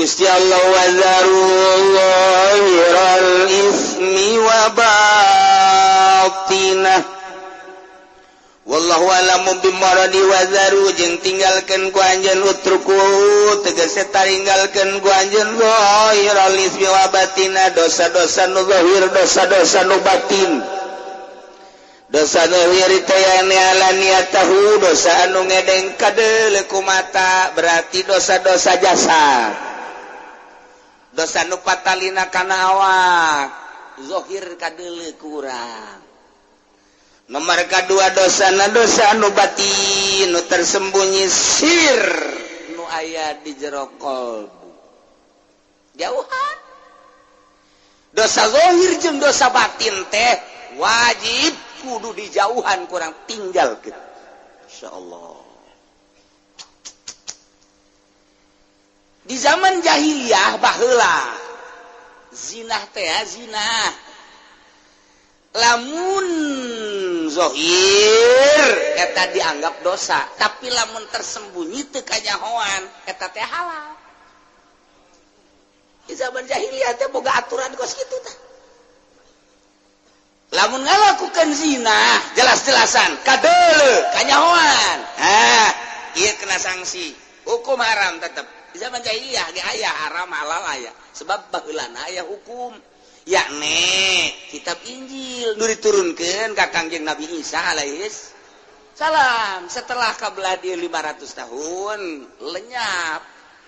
Gusti Allah wazaru zahiral ismi wa batinah wallahu alamu bimaradi wazaru jeung tinggalkeun ku anjeun utruku tegese taringgalkeun ku anjeun zahiral ismi wa batinah dosa-dosa nu zahir dosa-dosa nu batin dosa zahir teh alaniyatahu dosa anu ngedeng kadeuleu ku mata berarti dosa-dosa jasa dosa nu patalina kana awak zahir kadeuleu ku urang. Nomor kedua dosa na dosa nu batin nu tersembunyi sir nu aya di jero kolbu jauhan dosa zahir jeung dosa batin teh wajib kudu dijauhan kurang tinggal gitu. Insyaallah. Di zaman jahiliyah baheula zinah teh zinah lamun zahir eta dianggap dosa tapi lamun tersembunyi teu kanyahoan eta teh halal. Di zaman jahiliyah teh boga aturan kos kitu tah. Lamun ngalakukan zina jelas-jelasan kadeuleu kanyahoan ah ieu kena sanksi hukum haram tetep. Di zaman jahiliyah ge aya haram halal aya sebab baheulana aya hukum yakni kitab Injil nu diturunkeun ka Kangjeng Nabi Isa alaihis salam setelah kabelah dia 500 tahun lenyap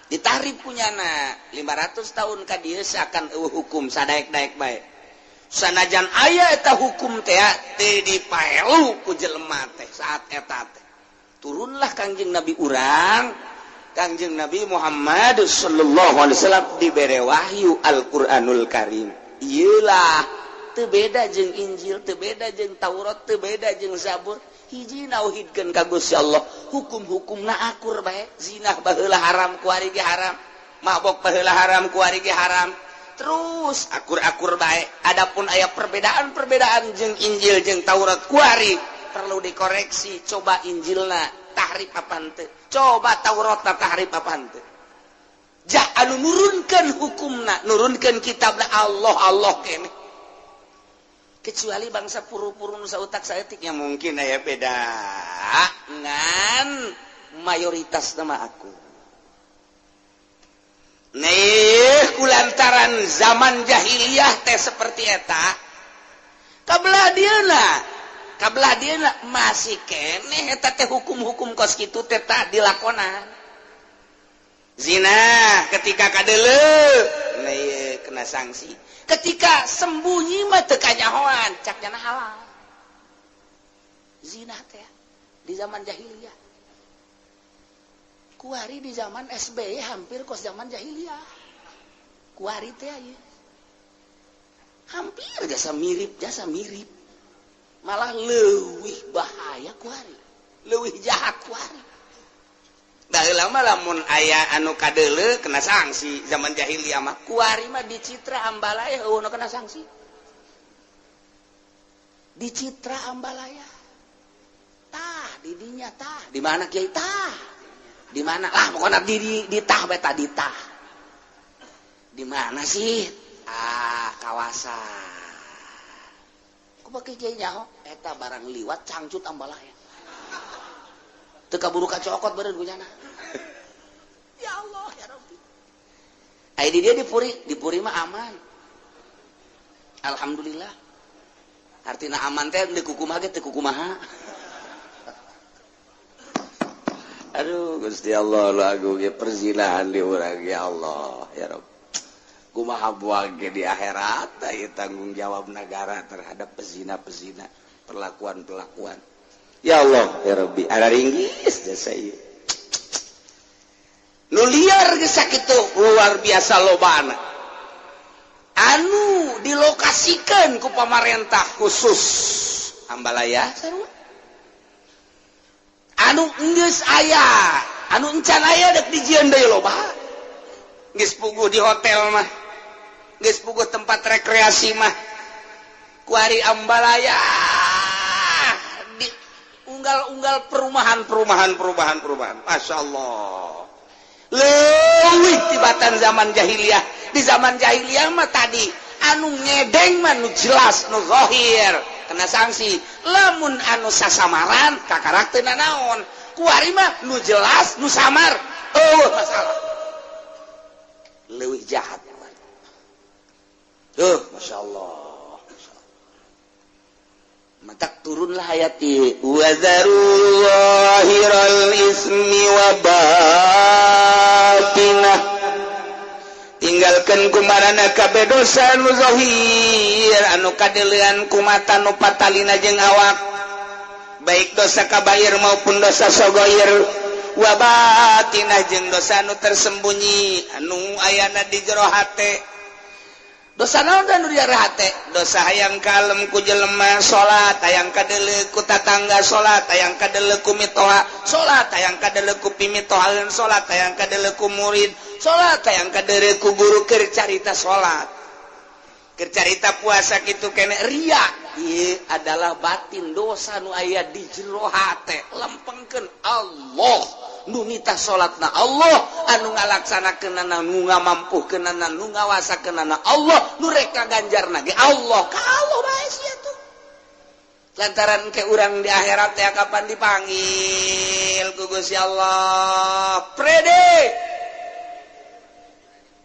ditahrif punyana 500 tahun ka dieu akan eueuh hukum sadaek-daek bae sanajan aya eta hukum teh teu dipaelu ku jelema teh saat eta teh turunlah Kangjeng Nabi urang Kangjeng Nabi Muhammad sallallahu alaihi wasallam dibere wahyu Al-Qur'anul Karim. Iyalah teu beda jeung Injil, teu beda jeung Taurat, teu beda jeung Zabur. Hiji nauhidkeun ka Gusti Allah, hukum-hukumna akur bae. Zinah baheula haram, kuari ge haram. Mabok baheula haram, kuari ge haram. Terus akur-akur bae. Adapun aya perbedaan-perbedaan jeung Injil jeung Taurat kuari perlu dikoreksi. Coba Injilna tahrif apaan teu? Coba Taurat tahrif apaan teu? Jah anu nurunkeun hukumna, nurunkeun kitabna Allah Allah keneh. Kecuali bangsa puru-puru nu sautak saeutik nya mungkin aya beda. Ngan mayoritas nama aku. Nih kulantaran zaman jahiliyah teh seperti eta. Kabelah dieuna masih keneh eta teh hukum-hukum kos kitu teh tah dilakonan. Zina ketika kadeuleu nih kena sanksi. Ketika sembunyi mah teu kanyahoan cak nyana halal. Zina teh di zaman jahiliyah. Kuari di zaman SBY hampir kos zaman jahiliyah. Kuari teh ieu. Hampir jasa mirip. Malah leuwih bahaya kuari, leuwih jahat kuari. Baheula mah lamun aya anu kadeuleu kena sanksi zaman jahiliyah mah. Kuari mah dicitra ambalaya eueuh nu kena sanksi. Dicitra ambalaya. Tah di dinya tah, di mana kiai tah? Di mana lah pokona di tah bae tah di tah. Di mana sih? Ah, kawasan. Kumaha kiai nyaho eta barang liwat cangcut ambalaya. Teu kaburu kacokot beureun ku nyana. Ya Allah ya Rabbi. Ai di dia di Puri mah aman. Alhamdulillah. Artina aman teh deui kukumaha ge teu kukumaha. Aduh Gusti Allah lagu ge perzinahan di urang ya Allah ya Rabb. Kumaha buang ge di akhirat ieu tanggung jawab negara terhadap pezina-pezina, perlakuan-perlakuan. Ya Allah ya Rabbi, ada ringgis jasa ieu. Nu liar geus sakitu luar biasa lobana. Anu dilokasikeun ku pamarentah khusus Ambalaya sarua. Anu geus aya, anu encan aya dek dijieun deui loba. Geus puguh di hotel mah. Geus puguh tempat rekreasi mah. Kuari Ambalaya di unggal-unggal perumahan. Masya Allah. Leuwih tibatan zaman jahiliyah. Di zaman jahiliyah mah tadi anu ngedeng mah nu jelas nu zahir kena sanksi. Lamun anu sasamaran kakarak teu nanaon. Kuari mah nu jelas nu samar eueuh masalah. Leuwih jahat. Tuh, Masya Allah. Matak turunlah ayat ieu wa dzaru zahiral ismi wa batinah. Tinggalkeun kumarana kabeh dosa nu zahir anu kadeulean ku mata nu patalina jeung awak, baik dosa kabair maupun dosa sogoir, wa batinah jeung dosa anu tersembunyi anu ayana di jero hate. Dosa naon da nu di jero hate? Dosa hayang kalem ku jelema salat, hayang kadeuleu ku tatangga salat, hayang kadeuleu ku mitoha salat, hayang kadeuleu ku pimitohaeun salat, hayang kadeuleu ku murid salat, hayang kadeuleu ku guru keur carita salat, keur carita puasa kitu kene ria. Ieu adalah batin dosa nu aya di jero hate. Lempengkeun Allah nu nitah salatna, Allah anu ngalaksanakeunana, nu ngamampuhkeunana, nu ngawasakeunana, Allah nu rek ngaganjarna ge Allah. Ka Allah bae sia tuh. Lantaran ke urang di akhirat teh kapan dipanggil ku Gusti Allah, prede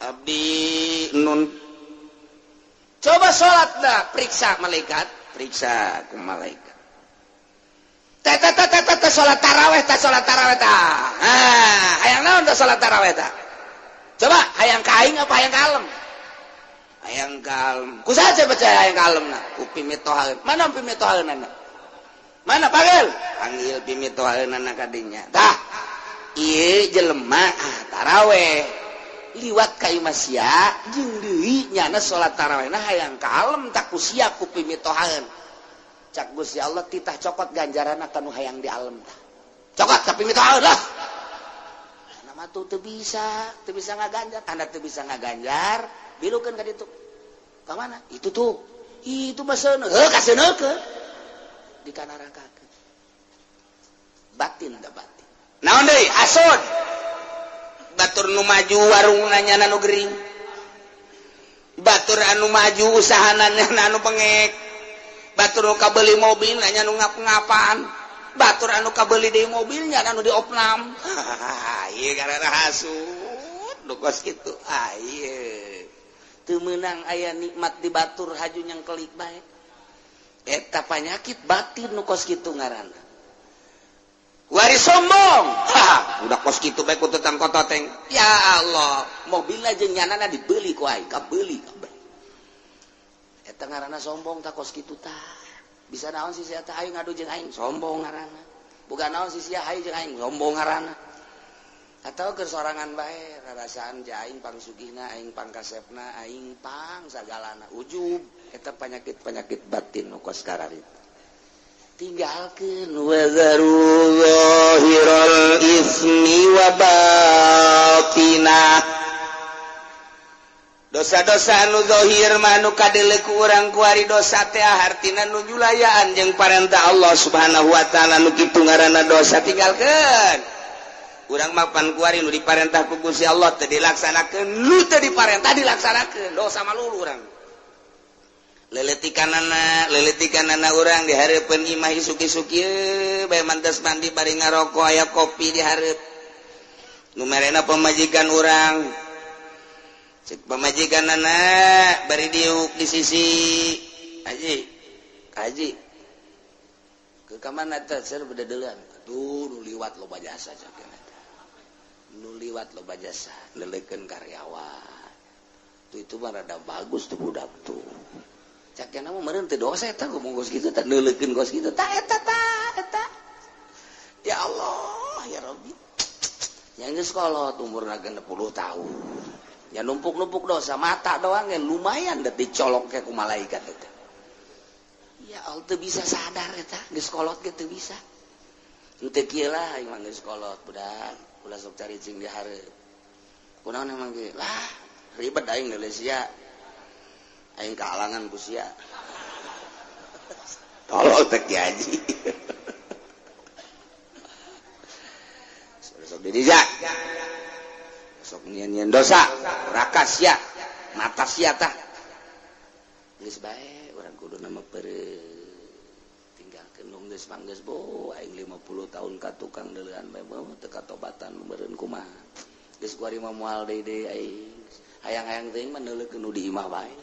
abdi nun coba salat dah, periksa malaikat, periksa ku malaikat. Teh teh teh teh teh salat taraweh teh, salat taraweh tah. Ah, hayang naon teh salat taraweh tah? Coba hayang ka aing apa hayang kalem? Hayang kalem. Ku saha percaya hayang kalem na? Ku pimitohaeun. Mana pimitohaeunana? Mana panggil? Panggil pimitohaeunana ka dinya. Tah, ieu jelema taraweh liwat ka imah sia jeung deui nyana salat tarawehna hayang kalem tak ku sia ku pimitohaeun. Cak Gusti Allah titah cokot ganjaranna kanu hayang di alam tah. Cokot tapi mitohaeun lah. Ana mah tuh teu bisa ngaganjar. Anda teu bisa ngaganjar, bilukeun ka ditu. Ka mana? Itu tuh. Itu mah seuneu. Heuh kaseuneukeun. Di kanarakakeun. Batin da batin. Naon deui? Hasud. Batur nu maju warungna nyana nu gering. Batur anu maju usahana nyana anu pengek. Batur nu kabeli mobil nanya nu ngap-ngapan, batur anu kabeli deui mobilnya anu diopnam. Ieu karena hasud nu kos kitu. Ah ieu teu meunang aya nikmat di batur haju nyang kelik bae. Eta panyakit batin nu kos kitu ngaranna. Wari sombong. Ha, udah kos kitu bae ku tetang kototeng. Ya Allah, mobilna jeung nyanana dibeli ku aing, kabeli kabeh. Eta ngaranna sombong tak kos kitu tah. Bisa naon sih sia teh aing ngadu jeung aing sombong ngaranna. Boga naon sih sia hayu jeung aing sombong ngaranna. Atau keur sorangan bae rarasaan ja aing pangsugihna, aing pangkasepna, aing pang sagalana ujub. Eta penyakit-penyakit batin nu kos kararitu. Tinggalkeun wa dzaru zahiral ismi wa batinah. Dosa-dosa anu zahir mah nu kadeuleu ku urang kuari dosa teh hartina nu nyulayaan jeung parentah Allah Subhanahu wa taala nu kitu ngaranna dosa tinggalkeun. Urang mah pan kuari nu diparentah ku Gusti Allah teu dilaksanakeun, nu teu diparentah dilaksanakeun, dosa malulu urang. Leletikanana urang di hareupeun imah isuk-isuk ieu bae mantes mandi bari ngaroko aya kopi di hareup. Nu merena pamajikan urang. Cek pamajikan anak bari diuk di sisi haji haji ke kamana teh ser bededeuleun atuh nu liwat loba jasa cek eta nu liwat loba jasa leleukeun karyawan tuh itu mah rada bagus tuh budak tuh cek mah meureun teu dosa eta ngomong kos kitu teh neuleukeun kos kitu tah eta tah eta ya Allah ya Rabbi yang geus kolot umurna 60 tahun ya numpuk-numpuk dosa mata doang yang lumayan deh dicolok ke ku malaikat eta. Ya Allah teu bisa sadar eta geus kolot ge teu bisa. Teu kieu lah emang geus kolot budak ulah sok caricing di hareup. Kunaon emang ge lah ribet aing deuleu sia. Aing kahalangan ku sia. Tolol teh Ki Haji. Sok didijak. Sok nyian-nyian dosa, raka sia, mata sia tah. Geus bae urang kudu nama peureum. Tinggalkeun nu geus mah geus bo aing 50 tahun ka tukang deuleuan bae teu katobatan meureun kumaha. Geus kuari mah moal deui deui aing. Hayang-hayang teuing mah neuleukeun nu di imah bae.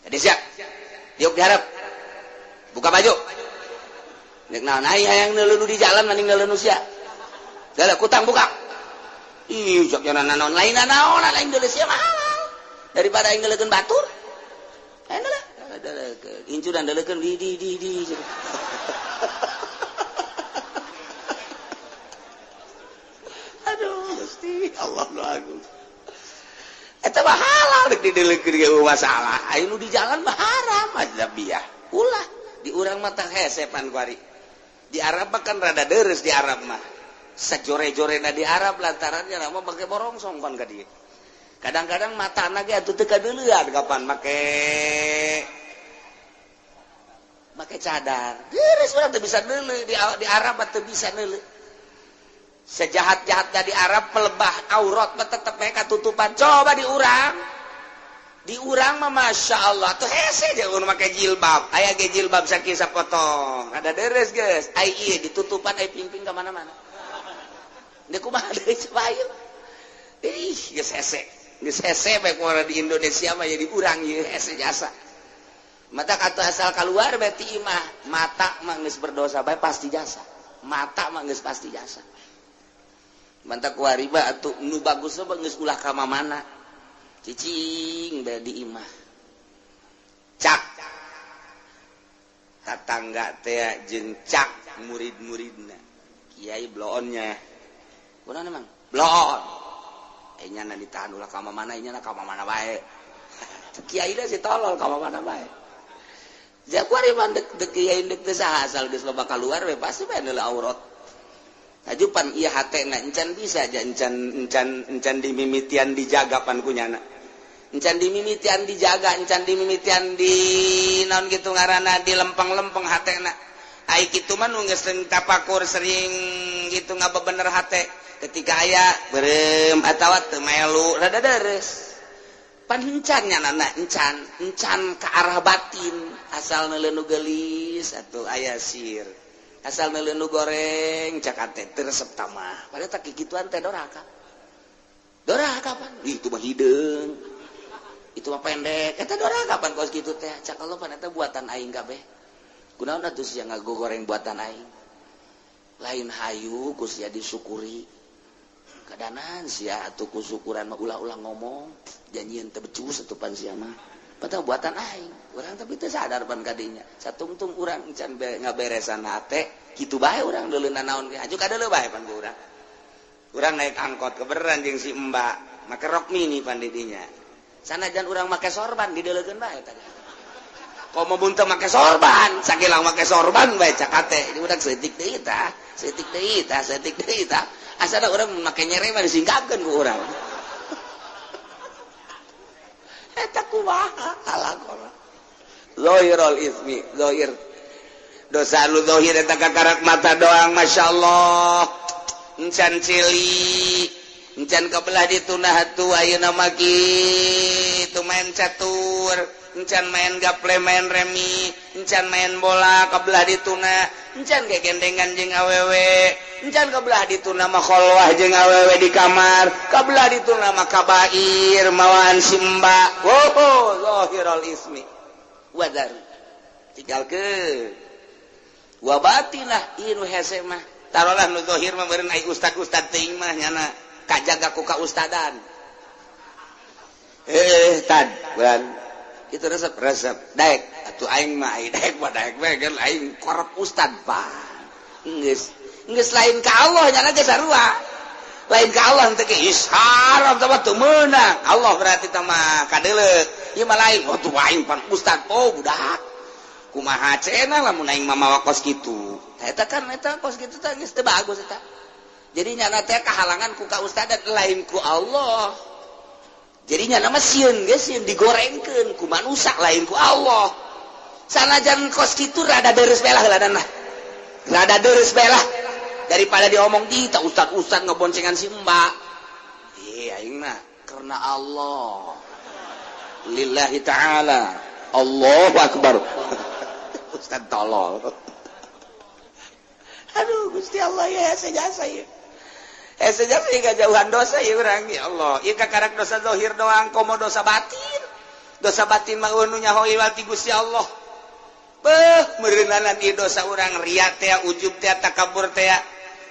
Jadi siap. Diuk diharap. Buka baju. Nek naon aing hayang neuleuh nu di jalan mending neuleuh nu sia. Dalah kutang buka. Ih, sok jana naon lain naon lain deuleuh sia mah halal. Daripada aing neuleukeun batur. Aing deuleuh. Deuleukeun. Incudan deuleukeun di. Aduh, Gusti Allah nu agung. Eta mah halal dek dideuleukeun ge masalah. Aing nu di jalan mah haram ajnabiah. Ulah di urang mah tah hesepan kuari. Di Arab mah kan rada deres di Arab mah. Sajore-jorena di Arab lantarannya nama make borongsong pan ka dieu. Kadang-kadang matana ge atuh teu kadeuleuan kapan make cadar. Deres urang teu bisa neuleuh di Arab mah teu bisa neuleuh. Sejahat-jahatnya di Arab pelebah aurat mah tetep we katutupan. Coba di urang. Di urang mah Masya Allah tuh hese jeung make jilbab. Aya ge jilbab sakieu sapotong. Ada deres geus. Ai ieu ditutupan ai pingping ka mana-mana. Deuk kumaha deui coba ieu. Ih, geus hese. Geus hese bae kumaha di Indonesia mah jadi urang ieu hese jasa. Mata kata asal keluar berarti imah mata mah geus berdosa bae pasti jasa. Mata mah geus pasti jasa. Mantap kuari mah atuh nu bagus mah geus ulah ka mana. Cicing bae di imah. Cak tatangga teh jeung cak murid-muridna. Kiai bloonnya. Kunaon emang? Bloon. Nya ditahan ulah ka mana nya ka mana bae. Kiai da si tolol ka mana bae. Ja kuari mah dek kiai dek teu saha asal geus loba kaluar we pasti bae neuleuh aurat. Tajupan ieu hatena encan bisa aja encan dimimitian dijaga pan kunyana. Encan dimimitian dijaga, encan dimimitian di naon kitu ngaranna di lempeng-lempeng hatena. Ai kitu mah nu geus sering tapakur sering gitu ngabebener hate. Ketika aya beureum atawa teu melu rada deres. Pan encan nyanana encan ke arah batin asal neuleuh nu geulis atuh aya sir. Asal neuleuh nu goreng cak ate teu resep tamah. Padahal tak kikituan teh doraka. Doraka pan. Ih, itu mah hideung. Itu mah pendek. Eta doraka pan kos kitu teh. Cak Allah pan eta buatan aing kabeh. Kunaon atuh sia ngagoreng buatan aing. Lain hayu ku sia disyukuri. Kadanan sia atuh ku syukuran mah ulah-ulah ngomong. Janjian teu becus atuh pan sia mah. Padahal buatan aing, urang tapi teu sadar pan kadinya. Satungtung urang encan ngaberesan hate, kitu bae urang deuleuh naon ge. Aju kadeuleuh bae pan ku urang. Urang naik angkot keberan jeung si Mbak, make rok mini pan di dinya. Sanajan urang make sorban dideuleukeun bae tadi. Komo mun teu make sorban, sakilang make sorban bae cak hate. Ini urang seutik deui tah, seutik deui tah, seutik deui tah. Asana urang make nyere mah disingkapkeun ku urang. Eta kumaha alakona. Zahirul ismi, zahir. Dosa lu zahir eta kakarak mata doang, masyaallah. Encan cili, encan kebelah ditunah atuh ayeuna mah kitu main catur, encan main gaple, main remi, encan main bola kebelah dituna, encan gegendengan jeung awewe, encan kebelah dituna mah kholwah jeung awewe di kamar, kebelah dituna mah kabair mawaan simba. Oh, zahirul ismi. Wadar. Tinggalkeun. Wa batinah ieu nu hese mah. Tarolah nu zahir mah meureun ai ustad-ustad teuing mah nyana kajaga ku kaustadan. Tad, bulan itu resep daek atuh aing mah ai daek mah daek we kan aing korep ustad pan. Geus lain ka Allah nyana ge sarua. Lain ka Allah teh ge haram teh mah teu meunang. Allah berarti teh mah kadeuleuh. Ieu mah lain, oh tuh aing pan ustad, oh budak. Kumaha cenah lamun aing mah mawa kos kitu. Eta kan eta kos kitu teh geus teu bagus eta. Jadi nyana teh kahalangan ku kaustadan lain ku Allah. Jadi nyana mah sieun geus sieun digorengkeun ku manusa lain ku Allah. Sanajan kos kitu rada deres belah heula lah. Rada deres belah daripada diomong di tah ustad-ustad ngeboncengan si Mbak. Ih, aing Karena Allah, lillahi ta'ala, Allahu akbar. Ustaz tolol. Aduh, Gusti Allah ya, hese jasa ya, hese jasa ya, jauhan dosa ya urang. Ya Allah, ieu kakarak dosa zahir doang, komo dosa batin. Dosa batin mah nu nyaho ti Gusti Allah. Beuh, meureunanan ieu dosa urang, riya teh, ujub teh, takabur teh.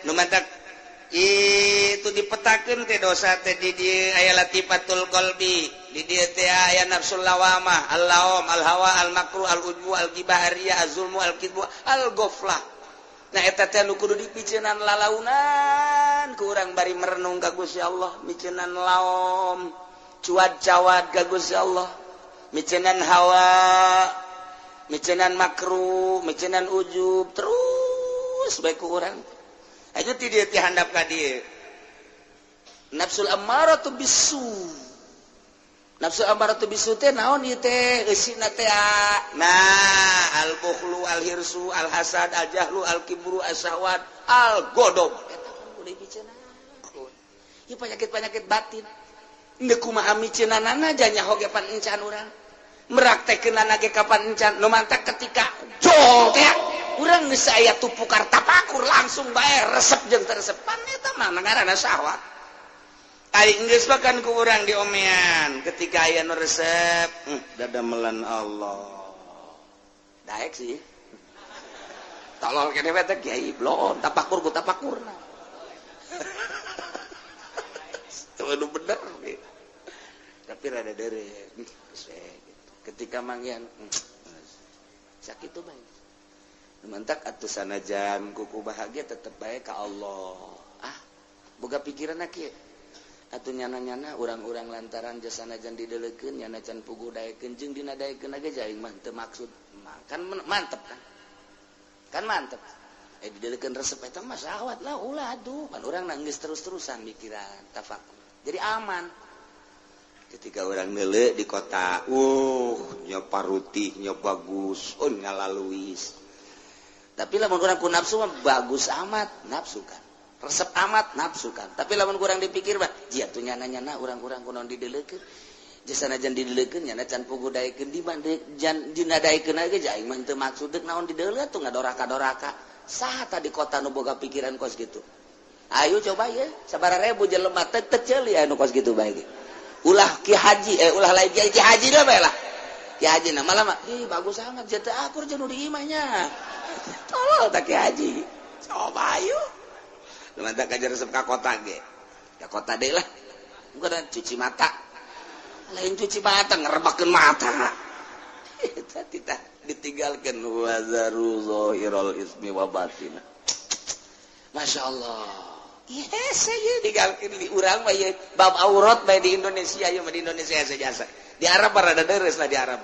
Nu mantak itu dipetakeun teh dosa teh, di dieu aya latifatul qalbi, di dieu teh aya nafsul lawamah, al-laum, al-hawa, al-makru, al-ujbu, al-ghibah, riya, az-zulmu, al-kidbu, al-ghaflah. Nah, eta teh nu kudu dipiceunan lalaunan ku urang bari merenung ka Gusti Allah, miceunan laom, cuad-cawad ka Gusti Allah, miceunan hawa, miceunan makruh, miceunan ujub, terus bae ku urang. Aja ti dieu, ti handap ka dieu. Nafsul ammaratu bisu. Nafsu ammaratu bisu teh naon ieu teh eusina teh? Nah, al bukhlu, al hirsu, al hasad, al jahlu, al kibru, as syahwat, al godob. Eta kan kudu dipiceunan. Ieu penyakit-penyakit batin. Ndek kumaha miceunanana nyaho ge pan encan urang. Meraktekeunana ge kapan encan. Nu mantak ketika jol teh urang geus aya tupukar tapakur, langsung bae resep jeung teresepan, eta mah ngaranna syahwat. Ari geus bahkan ku urang diomean ketika aya nu resep, dadamelan Allah. Daek sih. Tolol kene we teh, kiai blon tapakur ku tapakurna. Itu bener gitu. Tapi rada dere gitu. Ketika manggihan sakit tuh baik. Mantak atuh sanajan kuku bahagia tetep baik ka Allah. Ah, boga pikiran kieu. Atuh nyana-nyana urang-urang lantaran jasanajan didelekeun, nyana can puguh daekeun jeung dina daekeun ge aing mah teu maksud. Kan mantep kan? Kan mantep. Eh, didelekeun resep eta mah syahwat lah, ulah atuh. Pan urang geus terus-terusan mikiran tafakur. Jadi aman. Ketika orang nele di kota, nya parutih, nya bagus, oh ngalaluis. Tapi lamun urang ku nafsu mah bagus amat, nafsu kan. Resep amat, nafsu kan. Tapi lamun kurang dipikir mah, jia tuh nyana-nyana urang-urang kunaon didelekeun. Jasanajan didelekeun, nyana can puguh daekeun, di jan dina daekeun ge aing mah teu maksud, deuk naon dideuleu tuh ngadoraka-doraka. Saha tadi kota nu boga pikiran kos gitu? Ayo coba ya, sabaraha ribu jelema teu teu ceuli anu kos gitu bae ge. Ulah ki haji, eh, ulah lain kiai, ki haji lah bae lah. Ki haji nah malah mah, ih, bagus amat jatuh akur jeung nu di imahnya. Tolol tak ki haji. Coba ayo. Lu mantak aja resep ka kota ge. Ka kota deui lah. Bukan cuci mata. Lain cuci mata, ngerebakeun mata. Eta tidak ditinggalkan wazaru zahiral ismi wa batina. Masya Allah. Yes, saya digalkeun di urang mah ieu bab aurat bae di Indonesia, ieu mah di Indonesia jasa. Di Arab mah rada deres lah di Arab.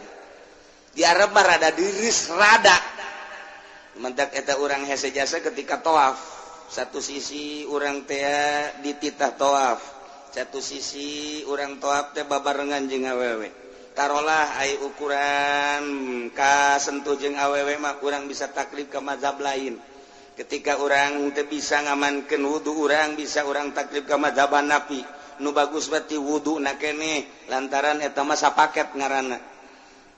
Di Arab mah rada deres, rada. Mentak eta urang hese jasa ketika tawaf. Satu sisi urang teh dititah tawaf. Satu sisi urang tawaf teh babarengan jeung awewe. Tarolah ai ukuran kasentuh jeung awewe mah urang bisa taklid ke mazhab lain. Ketika orang teu bisa ngamankeun wudu, urang bisa urang taklid ke mazhab Hanafi. Nu bagus berarti wudu na keneh, lantaran eta mah sapaket ngaranna.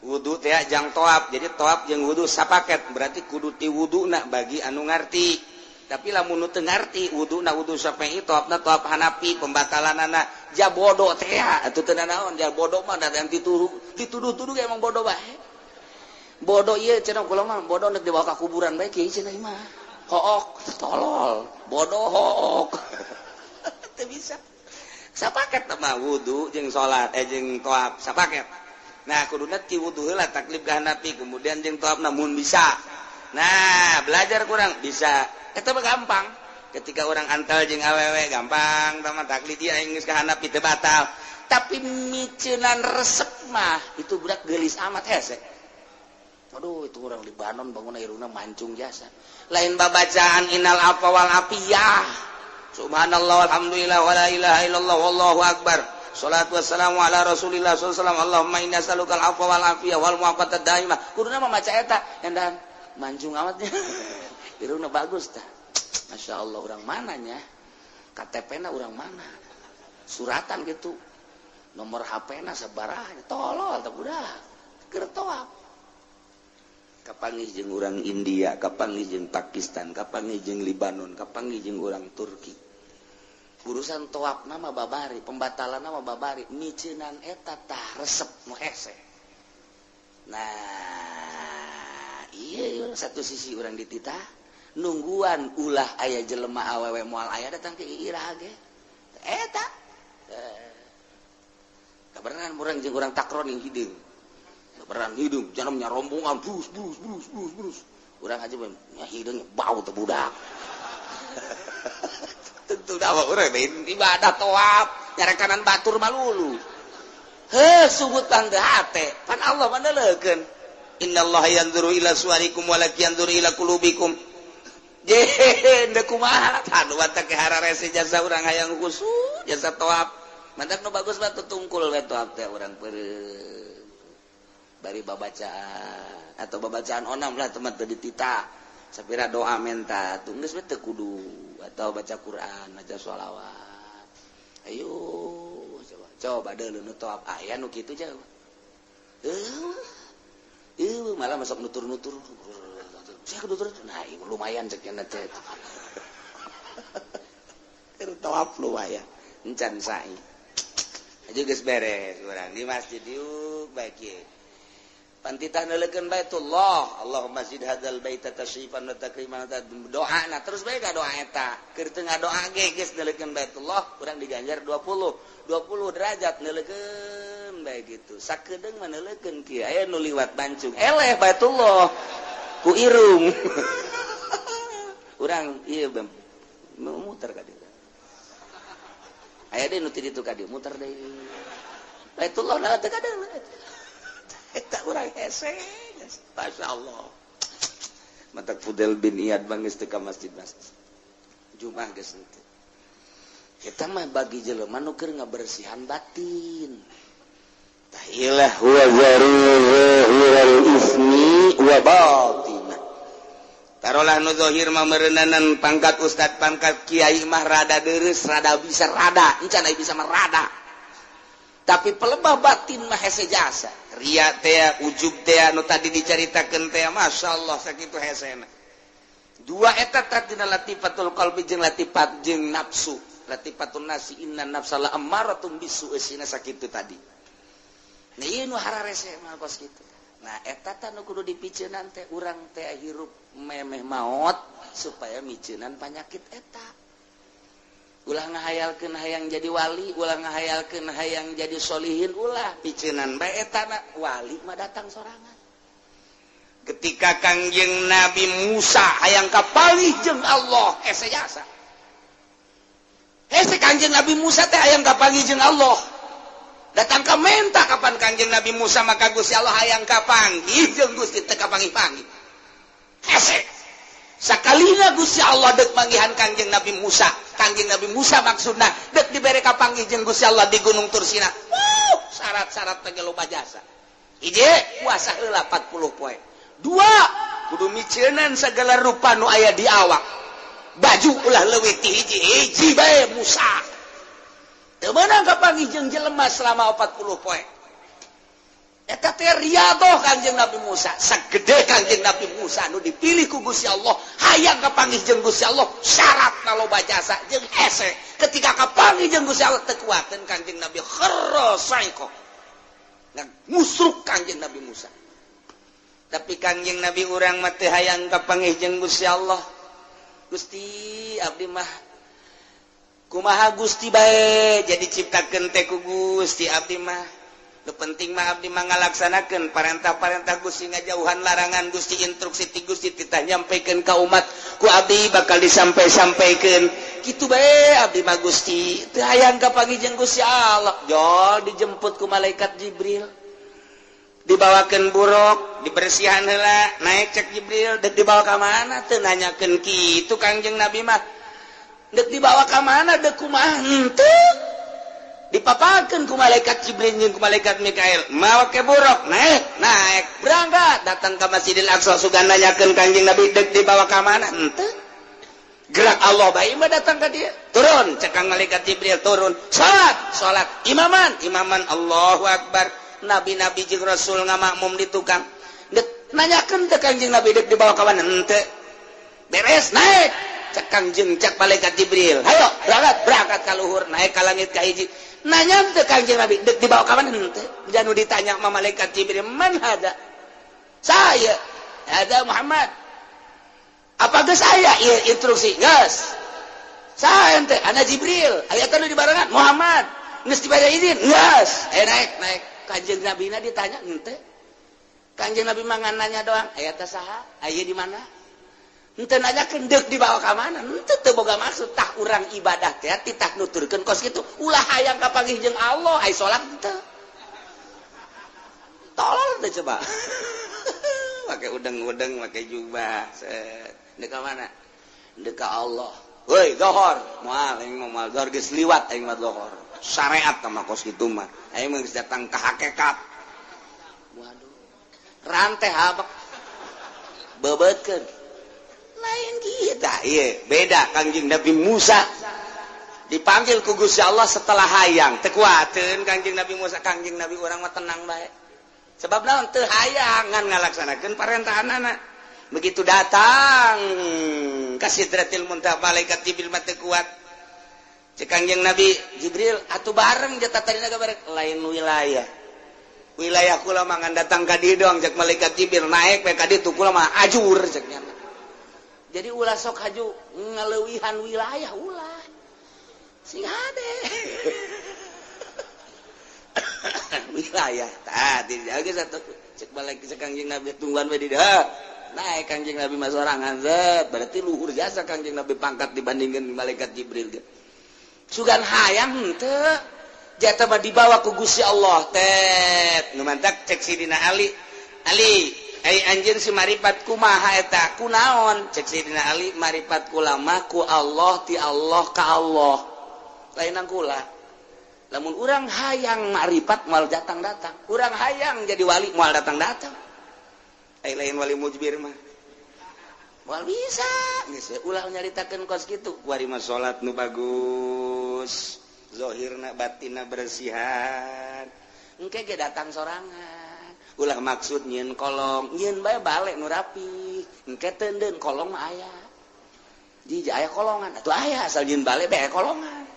Wudu teh jang toab, jadi toab jeung wudu sapaket, berarti kudu ti wuduna bagi anu ngarti. Tapi lamun nu teu ngarti, wuduna wudu Syafi'i, toabna toab Hanafi, pembatalanana ja bodoh teh atuh teu naon, ja bodoh mah da yang dituduh dituduh-tuduh emang bodoh bae. Bodoh ieu cenah kula mah bodoh nek dibawa ka kuburan bae kieu cenah mah. Hook, tolol, bodoh hook. Teu bisa. Sapaket mah wudu jeung salat, eh, jeung toab sapaket. Nah, kuduna ti wudu heula taklid ka Hanafi, kemudian jeung toabna mun bisa. Nah, belajar kurang bisa. Eta mah gampang. Ketika orang antal jeung awewe gampang, tama taklid ieu aing geus ka Hanafi teu batal. Tapi miceunan resep mah itu budak geulis amat hese. Aduh, itu orang Libanon bangun irungna mancung jasa. Lain babacaan innal afwa wal afiyah. Subhanallah, alhamdulillah, wala ilaha illallah, wallahu akbar. Salatu wassalamu ala Rasulillah sallallahu alaihi wasallam. Allahumma inna as'aluka al-afwa wal afiyah wal mu'afata daimah. Kuduna mah maca eta, endan mancung amatnya. Irungna bagus tah. Masya Allah, orang mananya? KTP na orang mana? Suratan gitu. Nomor HP na sabaraha, tolol teh budak. Keur tawaf. Kapanggih jeung urang India, kapanggih jeung Pakistan, kapanggih jeung Libanon, kapanggih jeung urang Turki. Urusan tawaf nama babari, pembatalan nama babari, miceunan eta tah resep nu hese. Nah, iya satu sisi urang dititah nungguan ulah aya jelema awewe moal aya datang ke iraha ge. Eta. Kabeneran urang jeung urang takroni hideung. Kabeneran hideung, jangan rombongan brus brus brus brus brus. Urang aja nya hideung bau teh budak. Tentu dah urang ibadah tawaf, nyarekanan batur malulu. Heh, sugut pan teu hate, pan Allah mah neuleukeun. Innallaha yanzuru ila suwarikum walakin yanzuru ila qulubikum. Je, deuk kumaha? Anu teh hararese jasa urang hayang khusus, jasa tawaf. Mantak nu bagus mah tutungkul we tawaf teh urang peureum. Bari babacaan atau babacaan onam lah teman teu dititah. Sapira doa menta, tuh geus we teu kudu atau baca Quran, baca sholawat. Ayo coba coba deuleu nu tawaf aya nu kitu jauh. Malah masuk nutur-nutur. Saya nutur, nah lumayan cek nya teh. Keur tawaf lumayan. Encan sa'i. Aja geus beres urang di masjid yuk baik ye. Pantitah neuleukeun Baitullah, Allahumma zid hadzal baita tasyrifan wa takriman, doa na terus bae ka doa eta. Keur teu ngadoa ge geus neuleukeun Baitullah, urang diganjar 20 20 derajat neuleukeun bae gitu. Sakedeung mah neuleukeun kieu aya nu liwat bancung. Eleh Baitullah ku irung. Urang ieu muter ka dieu. Aya deui nu ti ditu ka dieu muter deui. Baitullah na teu kadeung. Eta urang hese. Masyaallah. Matak Fudel bin Iyad bangis teu ka masjid-masjid. Jumat geus henteu. Eta mah bagi jelema nu keur ngabersihan batin. Tah ilah huwa zahiral ismi wa batinah. Tarolah nu zahir mah meureunanan pangkat ustad, pangkat kiai mah rada deureuss, rada bisa rada, encan aya bisa mah rada. Tapi pelebah batin mah hese jasa. Ria teh, ujub teh nu tadi dicaritakeun teh, masyaallah sakitu hesena. Dua eta tadina latifatul qalbi jeung latifat jeung nafsu. Latifatun nasi inna nafsa la ammaratum bisu eusina sakitu tadi. Nah ieu nu hararese mah kos kitu. Nah eta tah nu kudu dipiceunan teh urang teh hirup memeh maot supaya miceunan panyakit eta. Ulah ngahayalkeun hayang jadi wali, ulah ngahayalkeun hayang jadi solihin, ulah piceunan bae eta na wali mah datang sorangan. Ketika Kangjeng Nabi Musa hayang kapanggih jeung Allah, hese jasa. Hese Kangjeng Nabi Musa teh hayang kapanggih jeung Allah. Datang ka menta kapan Kangjeng Nabi Musa maka Gusti Allah hayang kapanggih jeung Gusti teu kapanggih-panggih. Hese. Sakalina Gusti Allah dek manggihan Kangjeng Nabi Musa. Kangjeng Nabi Musa maksudna dek dibere kapanggih jeung Gusti Allah di Gunung Tursina. Wuh, syarat-syarat teh loba jasa. Hiji, puasa heula 40 poe. Dua, kudu miceunan segala rupa nu aya di awak. Baju ulah leuwih ti hiji, hiji bae Musa. Teu meunang kapanggih jeung jelema selama 40 poe. Eta teh riadoh Kangjeng Nabi Musa. Sagede Kangjeng Nabi Musa nu dipilih ku Gusti Allah, hayang kapanggih jeung Gusti Allah, syaratna loba jasa jeung hese. Ketika kapanggih jeung Gusti Allah teu kuateun Kangjeng Nabi kharra saiko. Ngusruk Kangjeng Nabi Musa. Tapi Kangjeng Nabi urang mah teu hayang kapanggih jeung Gusti Allah. Gusti abdi mah kumaha Gusti bae jadi ciptakeun teh ku Gusti abdi mah. Nu penting mah abdi mah ngalaksanakeun parentah-parentah Gusti, ngajauhan larangan Gusti, instruksi ti Gusti titah nyampaikan ka umat ku abdi bakal disampai-sampaikeun. Kitu bae abdi mah Gusti, teu hayang kapanggih jeung Gusti Allah. Jol dijemput ku malaikat Jibril. Dibawakeun buruk, dibersihan heula, naik cek Jibril, dek dibawa ka mana teu nanyakeun kitu Kangjeng Nabi mah. Dek dibawa ka mana dek kumaha henteu. Dipapakeun ku malaikat Jibril jeung ku malaikat Mikail, mawa ke buruk, naik, naik, berangkat, datang ke Masjidil Aqsa sugan nanyakeun Kangjeng Nabi dek dibawa ka mana henteu. Gerak Allah bae mah datang ka dia. Turun cek Kang malaikat Jibril turun. Salat, salat. Imaman, imaman Allahu Akbar. Nabi-nabi jeung Rasul ngamakmum di tukang. Dek nanyakeun teh Kangjeng Nabi dek dibawa ka mana henteu. Beres naik. Cek Kangjeng cek malaikat Jibril. Hayo berangkat, berangkat ka luhur, naik ka langit ka hiji. Nanya teh Kangjeng Nabi dek dibawa ka mana henteu. Janu ditanya sama malaikat Jibril, "Man hada?" Saya. Hada Muhammad. Apa geus aya ieu instruksi? Geus. Saha ente? Ana Jibril. Aya teh nu dibarengan Muhammad. Geus dibere izin? Geus. Eh naik, naik. Kanjeng Nabi na ditanya henteu. Kanjeng Nabi mah ngan nanya doang, aya teh saha? Aya di mana? Henteu nanyakeun deuk dibawa ka mana? Henteu teu boga maksud tah urang ibadah teh titah nuturkeun kos kitu. Ulah hayang kapanggih jeung Allah, ai salat henteu. Tolol teh coba. Pakai udeng-udeng, pakai jubah. Set. Dek ka mana? Dek ka Allah. Woi, dohor. Moal aing mah moal dohor geus liwat aing mah dohor. Syariat mah kos kitu mah. Aing mah geus datang ka hakikat. Waduh. Rantai habak. Bebeutkeun. Lain kita, ieu beda Kangjeng Nabi Musa. Dipanggil ku Gusti Allah setelah hayang. Teu kuateun Kangjeng Nabi Musa, Kangjeng Nabi urang mah tenang bae. Sebab naon teu hayang ngan ngalaksanakeun parentahanana. Begitu datang ka Sidratil Muntaha malaikat Jibril mah teu kuat. Cek Kangjeng Nabi Jibril atuh bareng jatah tadina bareng lain wilayah. Wilayah kula mah ngan datang ka dieu doang cek malaikat Jibril naik we ka ditu kula mah ajur cek nya. Jadi ulah sok haju ngaleuwihan wilayah ulah. Sing hade. Wilayah tah dijaga satu cek balik cek Kangjeng Nabi tungguan we di dieu. Naik Kangjeng Nabi mah sorangan zet berarti luhur jasa Kangjeng Nabi pangkat dibandingkan malaikat Jibril ge. Sugan hayang henteu jatah mah dibawa ku Gusti Allah tet nu mantak cek Sidina Ali. Ali ai anjeun si maripat kumaha eta kunaon cek Sidina Ali maripat kula mah ku Allah ti Allah ka Allah lainan kula. Lamun urang hayang maripat moal datang-datang, urang hayang jadi wali moal datang-datang. Ai lain wali mujbir mah moal bisa geus ulah nyaritakeun kos kitu. Kuari mah salat nu bagus, zahirna batinna bersihan. Engke ge datang sorangan. Ulah maksud nyieun kolong, nyieun bae balik nu rapi. Engke teundeun kolong mah aya. Jiji aya kolongan, atuh aya asal nyieun balik bae kolongan.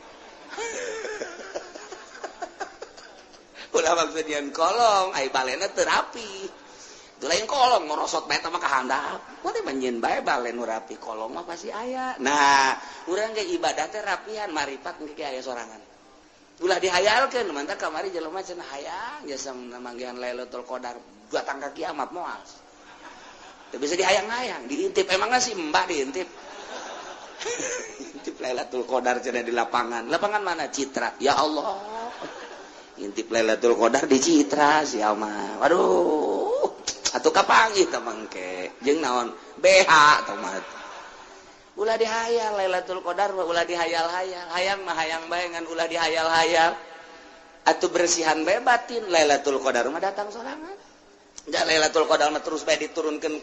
Ulah maksud nyieun kolong, ai balena teu rapi. Itu lain kolong ngorosot bae mah ka handap. Kuari mah nyieun bae bale nu rapi, kolong mah pasti aya. Nah, urang ge ibadah teh rapihan, maripat engke ge aya sorangan. Ulah dihayalkeun, mantap kamari jelema cenah hayang jasa manggihan Lailatul Qadar datang ka kiamat moal. Teu bisa dihayang-hayang, diintip emangna si Mbak diintip. Intip Lailatul Qadar cenah di lapangan. Lapangan mana? Citra. Ya Allah. Intip Lailatul Qadar di Citra sia mah. Waduh. Atuh kapanggih teh mangke. Jeung naon? BH teh mah. Ulah dihayal Lailatul Qadar mah ulah dihayal-hayal. Hayang mah hayang bae ngan ulah dihayal-hayal. Atuh bersihan bae batin Lailatul Qadar mah datang sorangan. Da Lailatul Qadar mah terus bae diturunkeun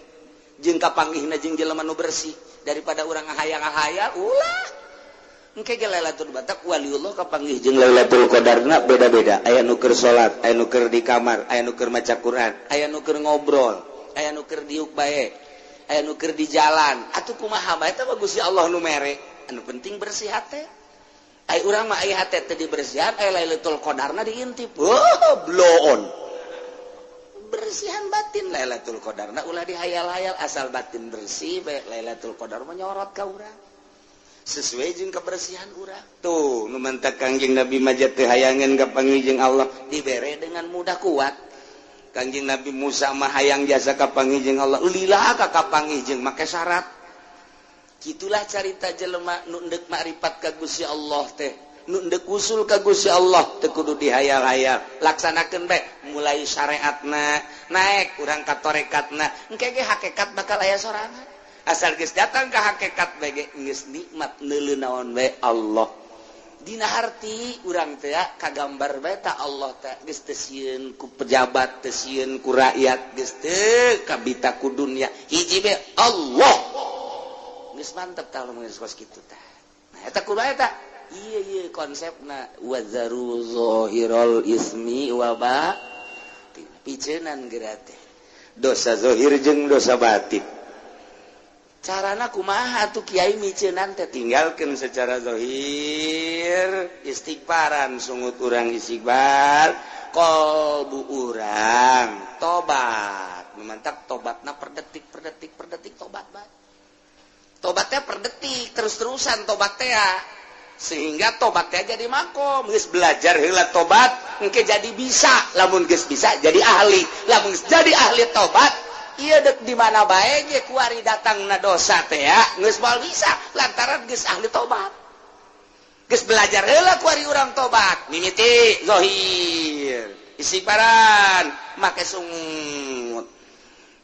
jeung kapanggihna jeung jelema nu bersih daripada urang ngahayang-ngahayal ulah. Engke ge Lailatul Batak waliullah kapanggih jeung Lailatul Qadarna beda-beda. Aya nu keur salat, aya nu keur di kamar, aya nu keur maca Quran, aya nu keur ngobrol, aya nu keur diuk bae, aya nu keur di jalan. Atuh kumaha bae teh Gusti Allah nu mere. Anu penting bersih hate. Ai urang mah ai hate teh dibersihan, ai Lailatul Qadarna diintip. Oh, bloon. Bersihan batin Lailatul Qadarna ulah dihayal-hayal asal batin bersih bae Lailatul Qadar mah nyorot ka urang. Sesuai jeung kebersihan urang. Tuh nu mantak Kangjeng Nabi majat teu hayangeun ka panggih jeung Allah dibere dengan mudah kuat. Kangjeng Nabi Musa mah hayang jasa ka panggih jeung Allah lila ka kapanggih jeung make syarat. Kitulah carita jelema nu endek makrifat ka Gusti Allah teh, nu endek usul ka Gusti Allah teu kudu dihayal-hayal. Laksanakeun bae mulai syariatna naik urang ka tarekatna engke ge hakikat bakal aya sorangan. Asal geus datang ka hakikat bae ge geus nikmat neuleu naon bae Allah. Dina harti urang teh kagambar bae ta Allah teh geus teu sieun ku pejabat, teu sieun ku rakyat, geus teu kabita ku dunya. Hiji bae Allah. Geus mantep tah lamun geus kos kitu tah. Nah, eta kudu eta. Iya iya konsepna wadzaru zahirul ismi wa batin. Piceunan geura teh. Dosa zahir jeung dosa batin. Carana kumaha atuh kiai miceunan teh? Tinggalkeun secara zahir, istighfaran, sungut urang istighfar, kolbu urang tobat. Memantap tobatna per detik, per detik, per detik tobat bae. Tobatnya per detik, terus-terusan tobat teh, sehingga tobatnya jadi makom. Geus belajar heula tobat, engke jadi bisa. Lamun geus bisa, jadi ahli. Lamun geus jadi ahli tobat, ieu dek di mana bae ge kuari datangna dosa teh ya geus moal bisa, lantaran geus ahli tobat. Geus belajar heula kuari urang tobat, mimiti zahir, istighfaran, make sungut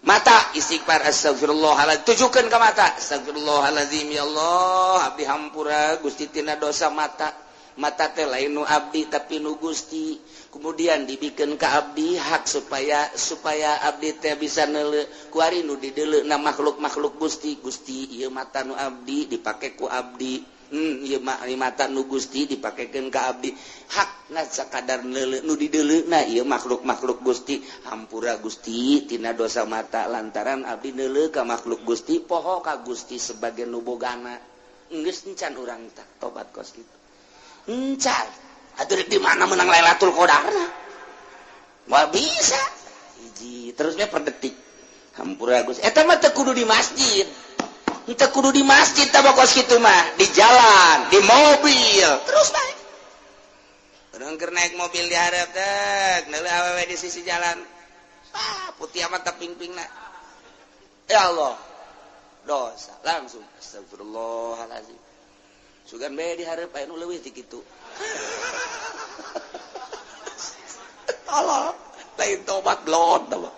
mata istighfar, astagfirullahaladzim, tujukan ke mata, astagfirullahaladzim, ya Allah, abdi hampura Gusti tina dosa mata. Mata teh lain nu abdi, tapi nu Gusti. Kemudian dibikin ke abdi hak supaya supaya abdi teh bisa neule. Kuari nu dideuleu na makhluk-makhluk Gusti. Gusti, ieu mata nu abdi, dipake ku abdi. Ieu mata nu Gusti, dipakekeun ka abdi hak na sakadar neuleu. Nu dideuleu na ieu makhluk-makhluk Gusti. Hampura Gusti tina dosa mata, lantaran abdi neuleu ka makhluk Gusti, poho ka Gusti sebagai nu bogana. Geus encan urang tah tobat kos kitu? Encan atuh. Di mana menang Lailatul Qadarna? Moal bisa. Hiji terusnya per detik hampura Gusti. Eta mah teu kudu di masjid. Enteu kudu di masjid tah kos kitu mah, di jalan, di mobil, terus bae. Urang keur naik mobil di hareup dek, neuleuh awewe di sisi jalan. Ah, putih amat ping-pingna. Ya Allah. Dosa langsung astagfirullahalazim. Sugan bae di hareup aya nu leuwih ti kitu. Allah, lain tobat blon tobat.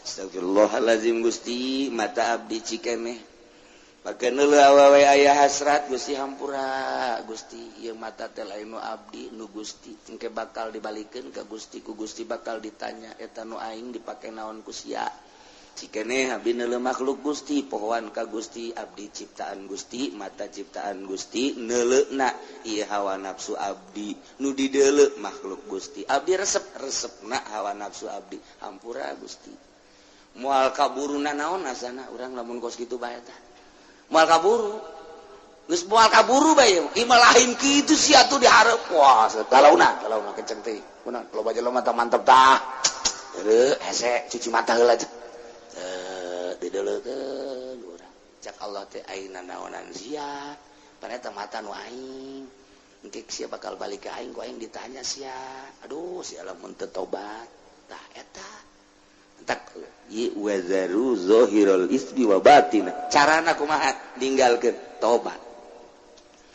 Astagfirullahalazim, Gusti, mata abdi cikeneh pake neuleuh awewe aya hasrat. Gusti, hampura Gusti, ieu mata teh lain nu abdi, nu Gusti. Engke bakal dibalikeun ka Gusti, ku Gusti bakal ditanya, eta nu aing dipake naon ku sia? Cikeneh abdi neuleuh makhluk Gusti, pohoan ka Gusti, abdi ciptaan Gusti, mata ciptaan Gusti, neuleuhna ieu hawa nafsu abdi. Nu dideuleu makhluk Gusti, abdi resep resepna hawa nafsu abdi. Hampura Gusti. Moal kaburu naon asana urang lamun kos kitu bae tah. Moal kaburu, geus moal kaburu bae. Ieu lain kitu sia tuh dihareup. Wah, galauna galauna kenceng teh kunaon, loba jelema mata mantep tah. Heueuh, hese cuci mata heula teh, dideuleukeun urang. Cak Allah teh, ayeuna naonan sia? Pan eta mata nu aing, engke sia bakal balik ke aing, ku aing ditanya sia. Aduh, sia lamun teu tobat tah. Eta tak wazaru zahirul ismi wa batin. Carana kumaha ninggalkeun? Tobat.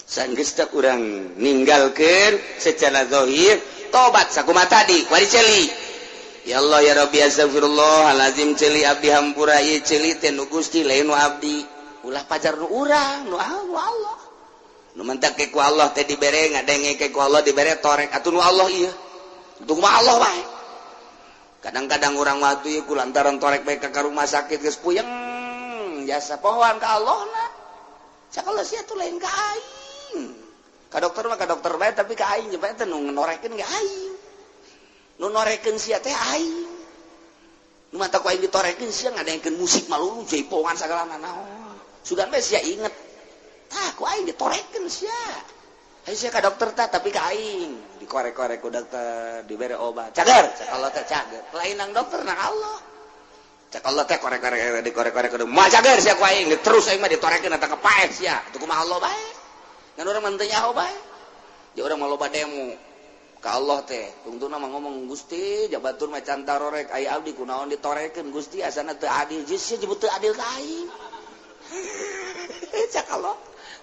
Sanggeus tak urang ninggalkeun secara zahir, tobat sakumaha tadi wari ceuli, ya Allah, ya Rabbi, astagfirullahalazim, ceuli abdi hampura, ieu ceuli teh nu Gusti, lain nu abdi. Ulah pajar nu urang, nu Allah. Nu mentak ku Allah teh dibere ngadenge, ku Allah dibere torek atuh nu Allah ieu. Untuk mah Allah bae. Kadang-kadang orang waktu ieu lantaran torek bae ka rumah sakit, geus puyeng jasa, pohoan ka Allah na. Cak Allah, sia tuh lain ka aing. Ka dokter mah ka dokter bae, tapi ka aing bae teh nu norekeun ge aing. Nu norekeun sia teh aing. Nu mata ku aing ditorekeun, sia ngadengkeun musik malulu, jaipongan sagala naon. Sugan bae sia inget. Tah, ku aing ditorekeun sia. Ayo sia ka dokter tah, tapi ka aing dikorek-korek ku dokter, dibere obat. Cager, cak Allah teh cager. Lain nang dokter, nang Allah. Cak Allah teh korek-korek, dikorek-korek kudu moal cager sia ku aing. Terus aing mah ditorekeun eta kepaeh sia. Atuh kumaha Allah bae. Ngan urang mah teu nyaho bae. Di urang mah loba demo ka Allah teh. Tungtungna mah ngomong, Gusti, jabatur mah can tarorek, aya abdi kunaon ditorekeun Gusti, asana teu adil. Geus sia jebut teu adil ka aing. Cak Allah.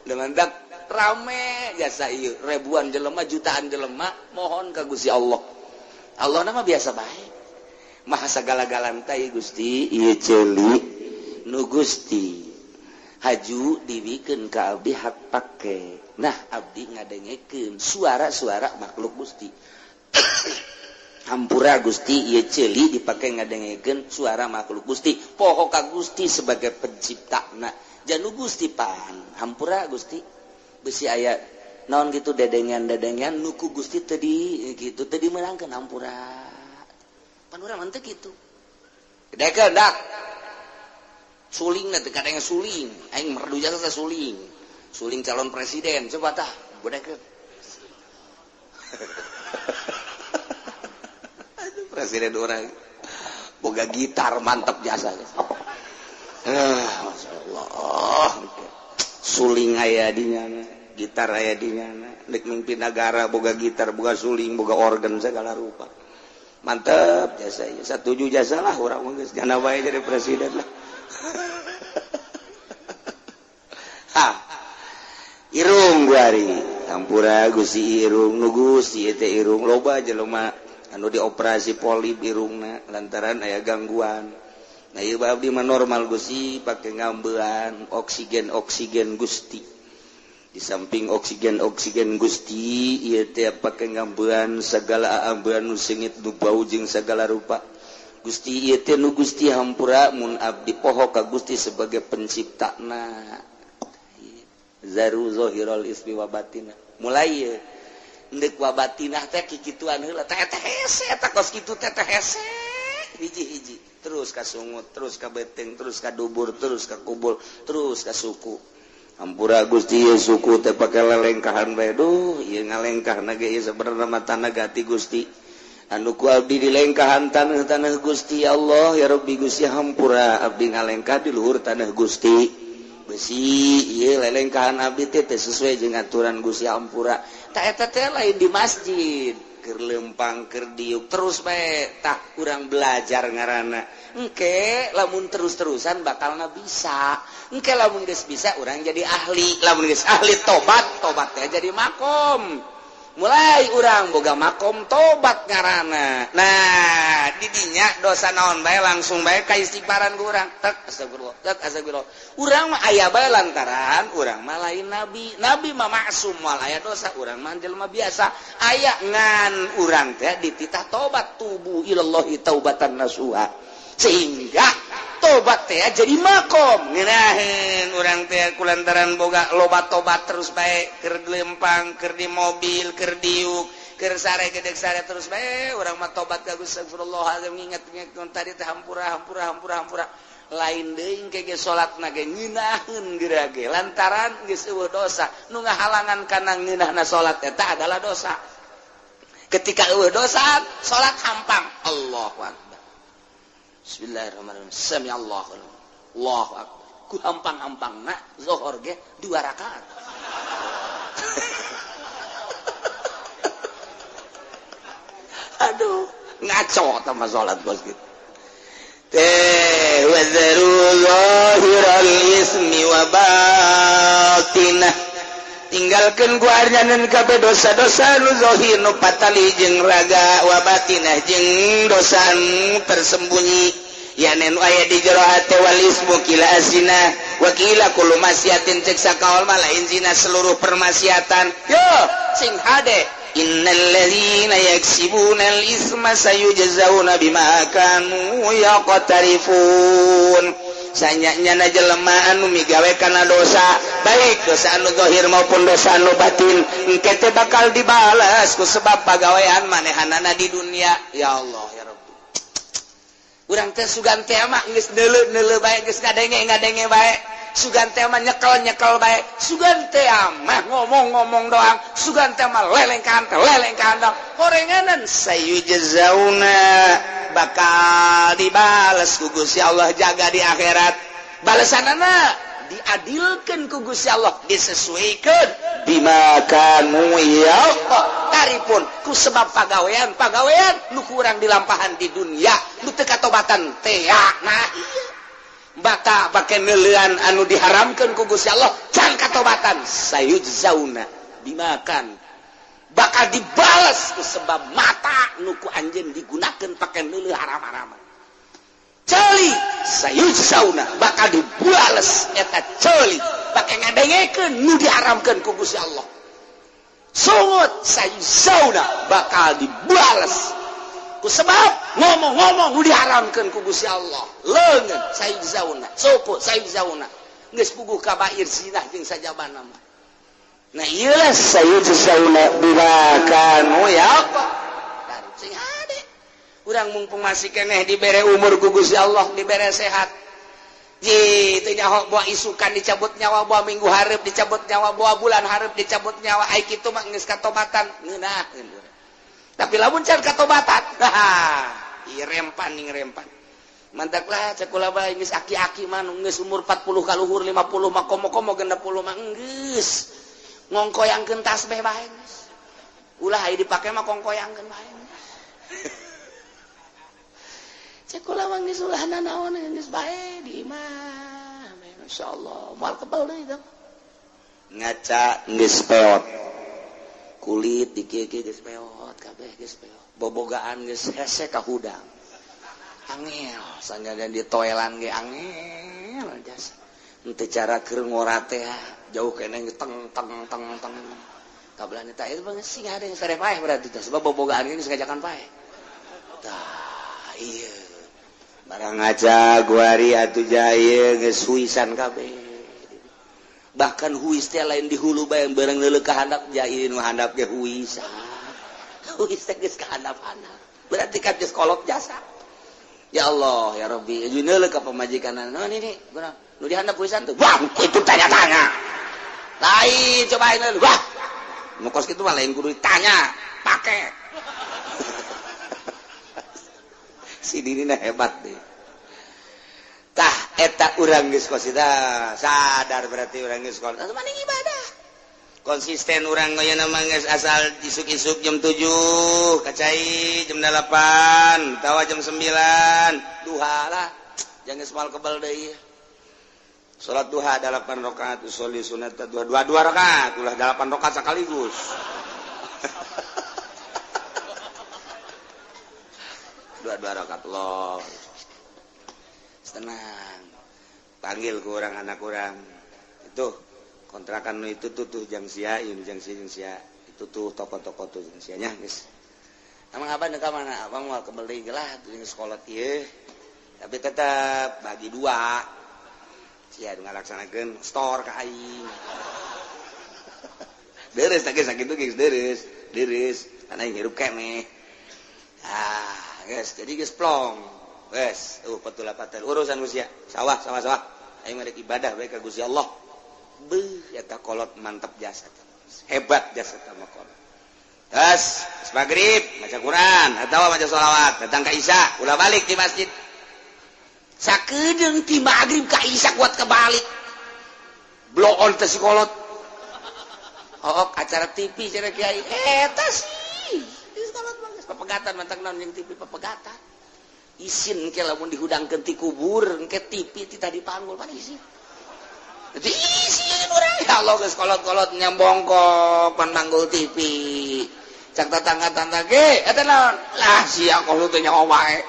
Dengan dak rame jasa ieu ribuan jelema, jutaan jelema mohon ka Gusti Allah. Allah nama biasa bae. Maha sagala-galana Gusti, ieu ceuli nu Gusti, haju dibikeun ka abdi hak pake. Nah, abdi ngadengekeun suara-suara makhluk Gusti. Hampura Gusti, ieu ceuli dipake ngadengekeun suara makhluk Gusti, poho ka Gusti sebagai pencipta. Nah, Janu Gusti pan hampura Gusti besi aya naon gitu dedengan-dedengan nu ku Gusti tadi gitu tadi meunangkeun hampura. Pan urang mah teu kitu. Gedekeun dak. Suling teh kadang suling, aing merdu jasa suling. Suling calon presiden coba tah gedekeun. Aduh presiden urang boga gitar mantap jasa. Masya Allah suling aya di nyana, gitar aya di nyana, dek mimpin negara boga gitar, boga suling, boga organ segala rupa. Mantap jasa ieu. Satuju jasa lah urang mah geus jana bae jadi presiden lah. Ha. Irung guari, hampura Gusti irung nu Gusti teh irung loba jelema anu dioperasi polip irungna lantaran aya gangguan. Nah ieu abdi mah normal Gusti pake ngambean oksigen oksigen Gusti. Di samping oksigen oksigen Gusti ieu teh pake ngambean segala ambean nu seungit nu bau jeung segala rupa. Gusti ieu teh nu Gusti hampura mun abdi poho ka Gusti sebagai penciptana. Zaru zahiral ismi wa batinah. Mulai ieu endek wa batinah teh kikituan heula teh teh hese eta kos kitu teh teh hese hiji-hiji. Terus ka sungut, terus ka beteng, terus ka dubur, terus ka kubur, terus ka suku. Hampura Gusti ieu suku teh pake lelengkahan bae. Duh, ieu ngalengkahna ge ieu sabenerna mah tanah gati Gusti. Anu ku abdi dilengkahan tanah-tanah Gusti ya Allah ya Rabbi Gusti hampura abdi ngalengkah di luhur tanah Gusti. Besi ieu lelengkahan abdi teh teu sesuai jeung aturan Gusti hampura. Tah eta teh lain di masjid. Keur lempang keur diuk terus bae tah urang belajar ngaranna engke lamun terus-terusan bakalna bisa engke lamun geus bisa urang jadi ahli lamun geus ahli tobat tobat teh jadi makom mulai urang boga makom tobat ngaranna. Nah didinya dosa naon bae langsung bae ka istighfaran ku urang tek astagfirullah tek astagfirullah urang mah aya bae lantaran urang mah lain nabi nabi mah maksum moal aya dosa urang mah jelema biasa aya ngan urang teh dititah tobat tubu ilallahi taubatan nasuha sehingga tobat teh jadi makom ngeunaheun urang teh kulantaran boga loba tobat terus bae keur lempang keur di mobil keur diuk keur sare gedeg sare terus bae urang mah tobat ka Gusti astagfirullahalazim nginget-nginget tadi teh hampura hampura hampura hampura lain deui engke ge salatna ge ngeunaheun geura ge lantaran geus eueuh dosa nu ngahalangan kana ngeunahna salat eta adalah dosa ketika eueuh dosa salat hampang Allahu akbar. Bismillahirrahmanirrahim. Sami Allahu Allahu akbar. Ku hampang-hampangna zuhur ge 2 rakaat. Aduh, ngaco tah mah salat bos gitu. Teh wazaru zahiral ismi wa batinah. Tinggalkeun ku arjanan kabeh dosa-dosa nu zahir nu patali jeung raga wa batinah jeung dosa nu tersembunyi yanen aya di jero hate wal ismu kila azina wa kila kullu maksiatin cek sakaol mah lain zina seluruh permaksiatan yo sing hade innal ladzina yaksibuna al isma sayujzauna bima kanu yaqtarifun. Sanyanya jelema anu migawe kana dosa baik dosa anu zahir maupun dosa anu batin engke teh bakal dibalas ku sebab pagawean manehanana di dunia. Ya Allah ya Rabbi urang teh sugan teh mah geus neuleu-neuleu bae geus ngadenge-ngadenge bae sugan teh mah nyekel-nyekel bae sugan teh mah ngomong-ngomong doang sugan teh mah lelengkahan teh lelengkahan doang horenganan sayujzauna bakal dibales ku Gusti Allah jaga di akhirat balesanana diadilkeun ku Gusti Allah disesuaikan bima kanu yaqtarifun ku sebab pagawean pagawean nu kurang dilampahan di dunia nu teu katobatan teh nah ieu bata pake neuleuan anu diharamkeun ku Gusti Allah can katobatan sayujzauna bima kan bakal dibales ku sebab mata nu ku anjeun digunakeun pake neuleuh haram-haraman ceuli sayujzauna bakal dibales eta ceuli pake ngadengekeun nu diharamkeun ku Gusti Allah sungut sayujzauna bakal dibales ku sebab ngomong-ngomong nu diharamkeun ku Gusti Allah leungeun sayujzauna suku sayujzauna Geus puguh kabair zinah jeung sajabana mah. Nah ieu lah sayujzauna bima kanu ya apa. Sing hade. Urang mumpung masih keneh dibere umur ku Gusti Allah, dibere sehat. Ji teu nyaho boa isukan dicabut nyawa, boa minggu hareup dicabut nyawa, boa bulan hareup dicabut nyawa, ai kitu mah geus katobatan ngeunaheun urang. Tapi lamun can katobatan, ieu rempan ning rempan. Mantaklah cek kula bae geus aki-aki mah nu geus umur 40 kaluhur 50 mah komo-komo 60 mah geus ngongkoyangkeun tasbih bae geus. Ulah aya dipake mah kongkoyangkeun bae. Cek kula mah geus ulah nanaon geus bae di imah. Masyaallah, moal kebal deui teh. Ngaca geus peot. Kulit di kieu-kieu geus peot, kabeh geus peot. Bobogaan geus hese ka hudang. Angel sanggadan di toelan ge angel jasa. Henteu cara keur ngora teh jauh keneh teng teng teng teng. Kabelan eta ieu mah sing ada yang sare paeh berarti teh sebab bobogaan geus ngajakan paeh. Tah ieu. Barang ngaca guari atuh jaye geus huisan kabeh. Bahkan huis teh lain di hulu bae bareng leuleuk ka handap jaye nu handap ge huisan. Huis teh geus ka handap-handap. Berarti kan geus kolot jasa. Ya Allah, ya Rabbi, ka pamajikan naon ini, guna nu dihandap huisan tuh. Wah, itu tanya-tanya. Lain cobain wah. Nu kos kitu mah lain kudu ditanya, pake. Si Dini hebat deh. Tah eta urang geus kos sadar berarti urang geus kos. Maning ibadah. Konsisten urang ayeuna mah geus asal isuk-isuk jam 7, kacai jam 8, tawa jam 9, duha lah. Jangan geus moal kebal deui. Salat duha 8 rakaat, usolli sunat duha 2 rakaat, ulah 8 rakaat sekaligus. 2 rakaat Allah. Tenang. Panggil ke orang anak orang. Itu kontrakan itu tuh tuh jang sia, ieu jang sia jang sia. Itu tuh toko-toko tuh jang sia nya geus. Emang abang ka mana? Abang moal kebeli lah jeung sekolah ieu. Tapi tetep bagi dua. Sia nu ngalaksanakeun store ka aing. Deres teh sakitu geus deres, deres. Kana aing hirup keneh. Ah, geus jadi geus plong. Geus, petul-patel urusan Gusti sawah sawah sawah. Aing mah ibadah bae ka Gusti Allah. Beuh eta kolot mantap jasa. Hebat jasa mah kolot. Terus maghrib maca Quran atawa maca sholawat, datang ka Isya, ulah balik di masjid. Sakedeung ti maghrib ka Isya kuat kebalik. Blow on teh si kolot. Oh, acara TV cenah kiai. Eta sih. Geus kolot mah geus papegatan mantak naon jeung TV papegatan. Isin ke lamun dihudangkeun ti kubur engke TV ti tadi panggul pan isin. Jadi isin urang ya Allah geus kolot-kolot nyambongkok pan manggul TV. Cak tetangga-tetangga ge eta naon? Lah sia kolot teh nyaho wae.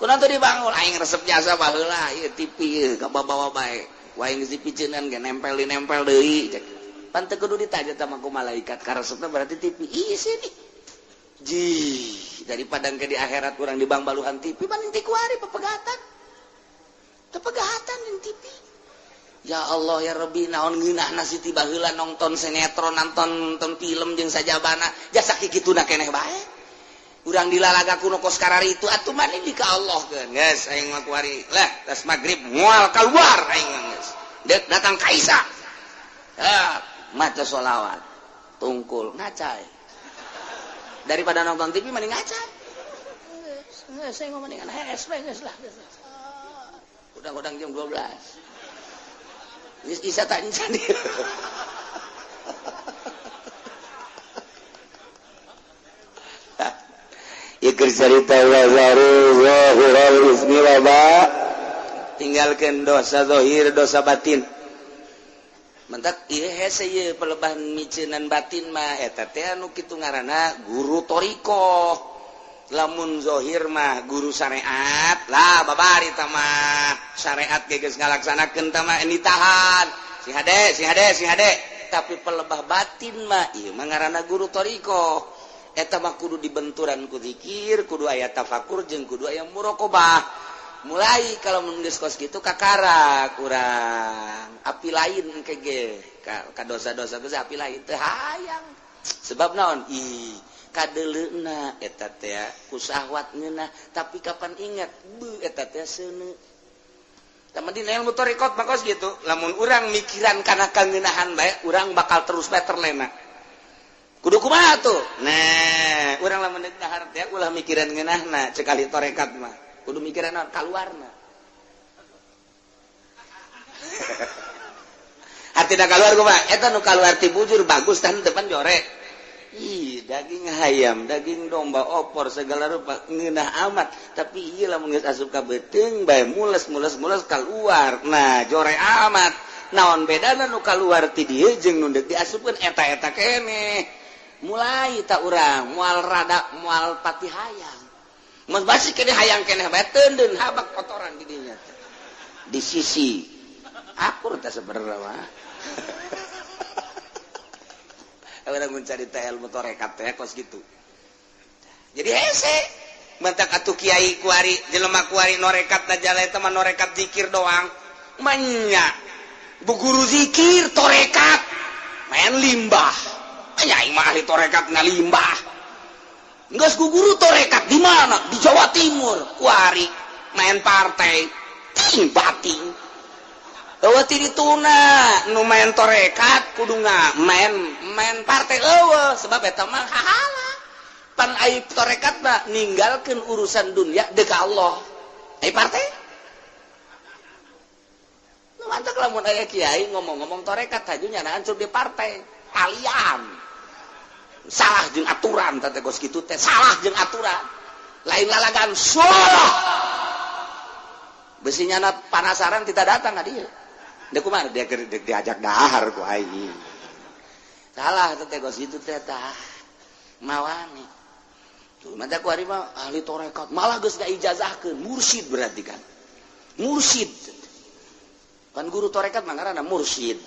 Kunaon teu dibangun aing resep jasa baheula ieu TV ieu kabawa bae. Ku aing geus dipiceunan ge nempel dinempel deui cek. Pan teu kudu ditanya tah ku malaikat karesepna berarti TV. Isin nih. Ji, daripada ke di akhirat kurang di bang baluhan TV, paling tikuari pepegatan. Tepegatan yang TV. Ya Allah ya Rabbi, naon ngeunahna si tiba heula nonton sinetron, nonton film jeung sajabana, jasa kikituna keneh bae. Urang dilalaga kuno kos karari itu atuh mani di ka Allah keun. Geus aing mah kuari. Lah, tas magrib moal keluar aing mah geus. Deuk datang ka Isa. Ah, maca sholawat. Tungkul ngacai. Daripada nonton TV mending ngaca. Geus saya ngomong dengan HS we geus lah. Udang-udang jam 12. Geus isa tak encan. Ieu keur carita wa zahiral ismi wa ba. Tinggalkeun dosa zahir, dosa batin. Mentak ieu hese ieu pelebahan miceunan batin mah eta teh anu kitu ngaranna guru thariqah. Lamun zahir mah guru syariat lah babari tah mah syariat ge geus ngalaksanakeun tah mah ditahan. Si hade, si hade, si hade. Tapi pelebah batin mah ieu mah ngaranna guru thariqah. Eta mah kudu dibenturan ku zikir, kudu aya tafakur jeung kudu aya muraqabah. Mulai kalau mun geus kos kitu kakara kurang api lain engke ge ka dosa-dosa geus api lain teu hayang. Sebab naon? Ih, kadeleuna eta teh ku syahwat ngeunah, tapi kapan ingat beuh eta teh seuneu. Tama dina ilmu thoriqot mah kos gitu. Lamun urang mikiran kana kangeunahan bae, urang bakal terus bae terlena. Kudu kumaha tuh? Nah, urang lamun deuk dahar teh ulah mikiran ngeunahna, cek ahli torekat mah. Kudu mikiran naon? Kaluarna. Artina kaluar kumaha? Eta nu kaluar ti bujur bagus tah depan jore. Ih, daging hayam, daging domba, opor segala rupa ngeunah amat, tapi ieu lamun geus asup ka beuteung bae mules mules mules keluar. Nah, jore amat. Naon bedana nu kaluar ti dieu jeung nu deuk diasupkeun eta-eta keneh. Mulai tak urang moal rada moal pati hayang. Mun basi keneh hayang keneh bae teundeun habak kotoran di dinya teh. Di sisi akur teh sebenarnya mah. Orang mencari ilmu torekat teh kos gitu. Jadi hese mentak atuh kiai kuari jelema kuari norekat najala eta mah norekat zikir doang. Manya bu guru zikir torekat main limbah. Nya aing mah ahli torekat ngalimbah. Geus ku guru torekat di mana? Di Jawa Timur kuari main partai ting bating. Eueuh ti dituna nu main torekat kudu main main partai eueuh sebab eta mah hahala. Pan ai torekat mah ninggalkeun urusan dunia deuk ka Allah. Ai partai? Nu mantak lamun aya kiai ngomong-ngomong torekat haju nyana hancur di partai. Kalian salah jeung aturan teh kos kitu teh salah jeung aturan. Lain lalagan salah. Besi nyana panasaran tidak datang ka dieu. Dia kumaha dia diajak dahar ku aing. Salah teh kos kitu teh tah. Mawani. Tuh mata ku ari mah ahli torekat malah geus ngaijazahkeun mursyid berarti kan. Mursyid. Kan guru torekat mah ngaranna mursyid.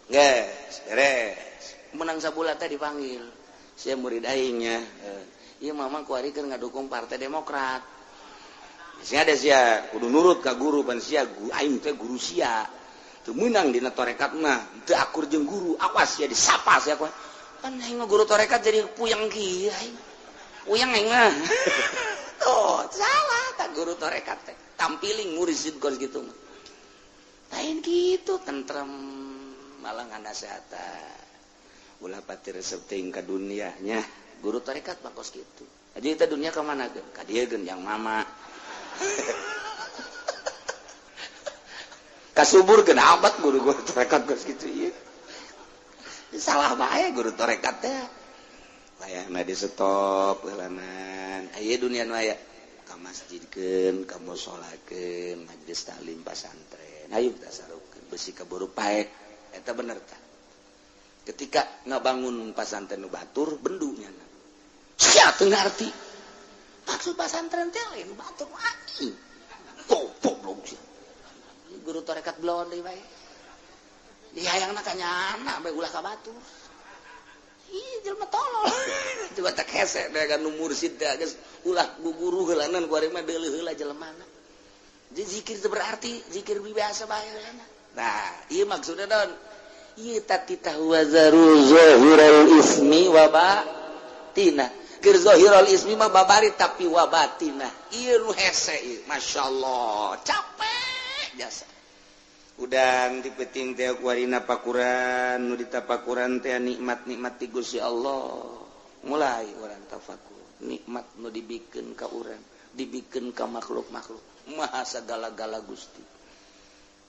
Geus beres. Menang sabulan teh dipanggil. Sia murid aingnya. Ieu mama ku ari keur ngadukung Partai Demokrat. Sia ada sia kudu nurut ka guru pan sia aing teh guru sia. Teu meunang dina torekat mah, teu akur jeung guru, awas sia disapa sia ku. Pan aing mah guru torekat jadi puyeng kieu aing. Puyeng aing mah. Tuh, salah tak guru torekat teh. Tampiling mursyid kos kitu mah. Lain kitu tentrem malah nganasehatan. Ulah pati resep teuing ka dunia nya. Guru torekat mah kos kitu. Jadi kita dunia ka mana geun? Ka dieu geun yang mama. Kasubur kena amat guru-guru torekat kos kitu ieu. Salah bae guru torekat teh. Layangna di stop heulanan. Aya dunia nu aya ka masjidkeun, ka musolakeun, majelis taklim pasantren. Hayu tasarufkeun besi kaburu paek. Eta bener tah. Ketika ngabangun pasantren nu batur bendu nyana. Sia teu ngarti. Maksud pasantren teh lain batur aing. Goblok sia. Guru torekat belon deui bae. Dihayangna ka nyana bae ulah ka batur. Ih jelema tolol. Coba tak hese teh kan nu mursyid teh geus ulah guguru heulanan ku ari mah deuleuh heula jelemana. Jadi zikir teu berarti zikir biasa bae heulana. Nah, ieu maksudna naon? Ieu tatitah wazaru zahiral ismi wa batina. Keur zahirul ismi mah babari tapi wa batina. Ieu nu hese ieu, masyaallah, capek jasa. Udang di peting teh kuarina pakuran, nu ditapakuran teh nikmat-nikmat ti Gusti Allah. Mulai urang tafakur, nikmat nu dibikeun ka urang, dibikeun ka makhluk-makhluk. Maha sagala-gala Gusti.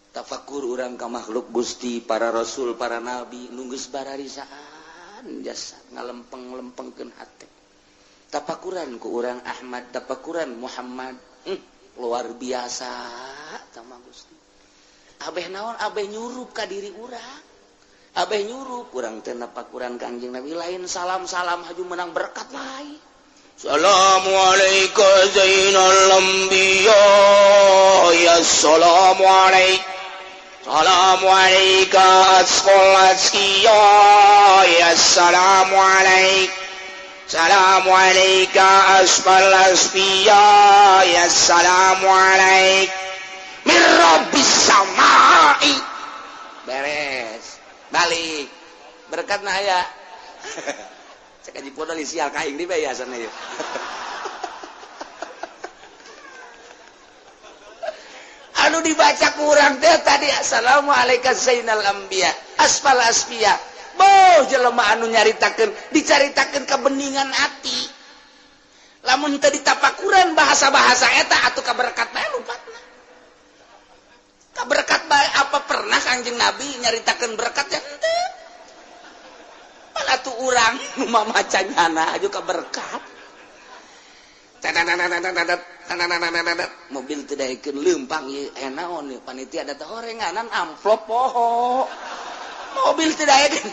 Tafakur urang ka makhluk Gusti, para rasul, para nabi nu geus bararisaan jasa ngalempeng-lempengkeun hate. Tafakuran ku urang Ahmad, tafakuran Muhammad, luar biasa sama Gusti. Abeh naon abeh nyurup ka diri urang. Abeh nyurup urang teh napakuran Kangjeng Nabi lain salam-salam haju menang berkat lain. Assalamualaikum zainal anbiya ya assalamu alaikum. Assalamualaikum asqal askiya ya assalamu alaikum. Assalamu alayka asfal asfiya ya assalamu alaik min rabbis samai. Beres balik berkat na aya. Cek aji podol sial ka aing di bae asana ieu. Anu dibaca kurang teh tadi assalamualaikum zainal anbiya asfal asfiya. Boh jelema anu nyaritakeun dicaritakeun kebeningan hati. Lamun teu ditapakuran bahasa-bahasa eta atuh kaberkat bae lupatna. Kaberkat bae apa pernah Kangjeng Nabi nyaritakeun berkat ya henteu. Malah tuh urang nu mamaca nyana aju kaberkat. Mobil teu daekeun leumpang ieu aya naon ieu panitia da teh horenganan amplop poho. Mobil teu daekeun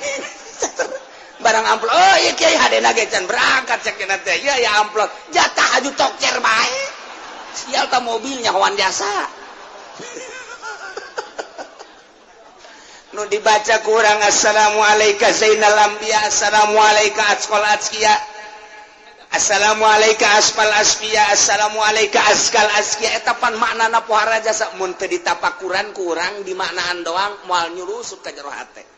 barang amplop. Oh ieu kiai hadena ge can berangkat cek cenah teh. Ieu aya amplop jatah aju tokcer bae. Sial ta mobilnya hoan jasa. Nu dibaca kurang assalamualaikum zainal anbiya assalamualaikum asqal asqiya assalamualaikum asfal asfiya assalamualaikum askal asqiya. Eta pan maknana pohara jasa mun teu ditapakuran kurang dimaknaan doang moal nyurusup ka jero hate.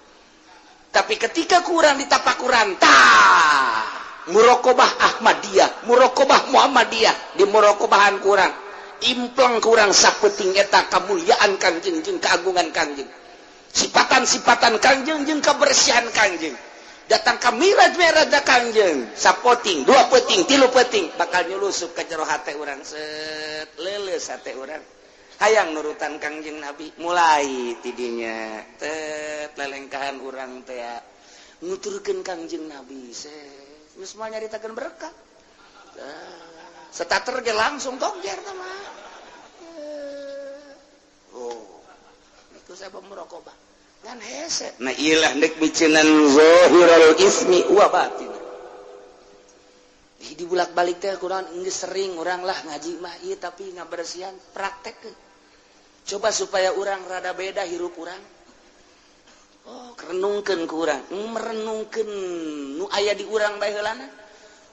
Tapi ketika kurang ditapakuran tah muraqabah Ahmadiyah, muraqabah Muhammadiyah, di muraqabahan kurang impleng kurang sapeting eta kamuliaan Kangjeng jeung keagungan Kangjeng, sipatan-sipatan Kangjeng jeung kebersihan Kangjeng. Datang ka miraj-miraj Kangjeng sapoting, dua peting, tilu peting bakal nyulusup ka jero hate urang set leuleus hate urang hayang nurutan Kangjeng Nabi. Mulai tidinya tet lelengkahan urang teh nuturkeun Kangjeng Nabi set geus moal nyaritakeun berkat. Setater ge langsung tongjer tah mah. Oh itu saya muraqabah ngan hese. Nah ilah nek micenan zahirul ismi wa batin. Di bulak-balik teh kurang geus sering urang lah ngaji mah ieu tapi ngabersihan praktekkeun. Coba supaya urang rada beda hirup urang. Oh, renungkeun ku urang, merenungkeun nu aya di urang bae heulana.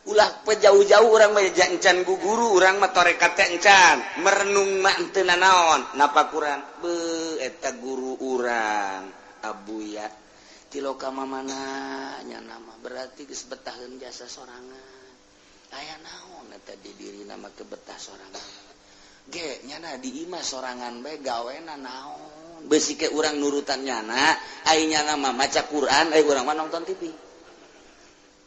Ulah pejauh-jauh urang mah encan ku guru urang mah tarekat teh encan. Merenung mah henteu nanaon, napa kurang? Beuh eta guru urang Abuya tiloka mamana nya nama berarti geus betaheun jasa sorangan. Aya naon eta di dirina mah kebetah sorangan. Ge nyana di imah sorangan bae gawena naon. Beusi ke urang nurutan nyana, ai nyana mah maca Quran, ai urang mah nonton TV.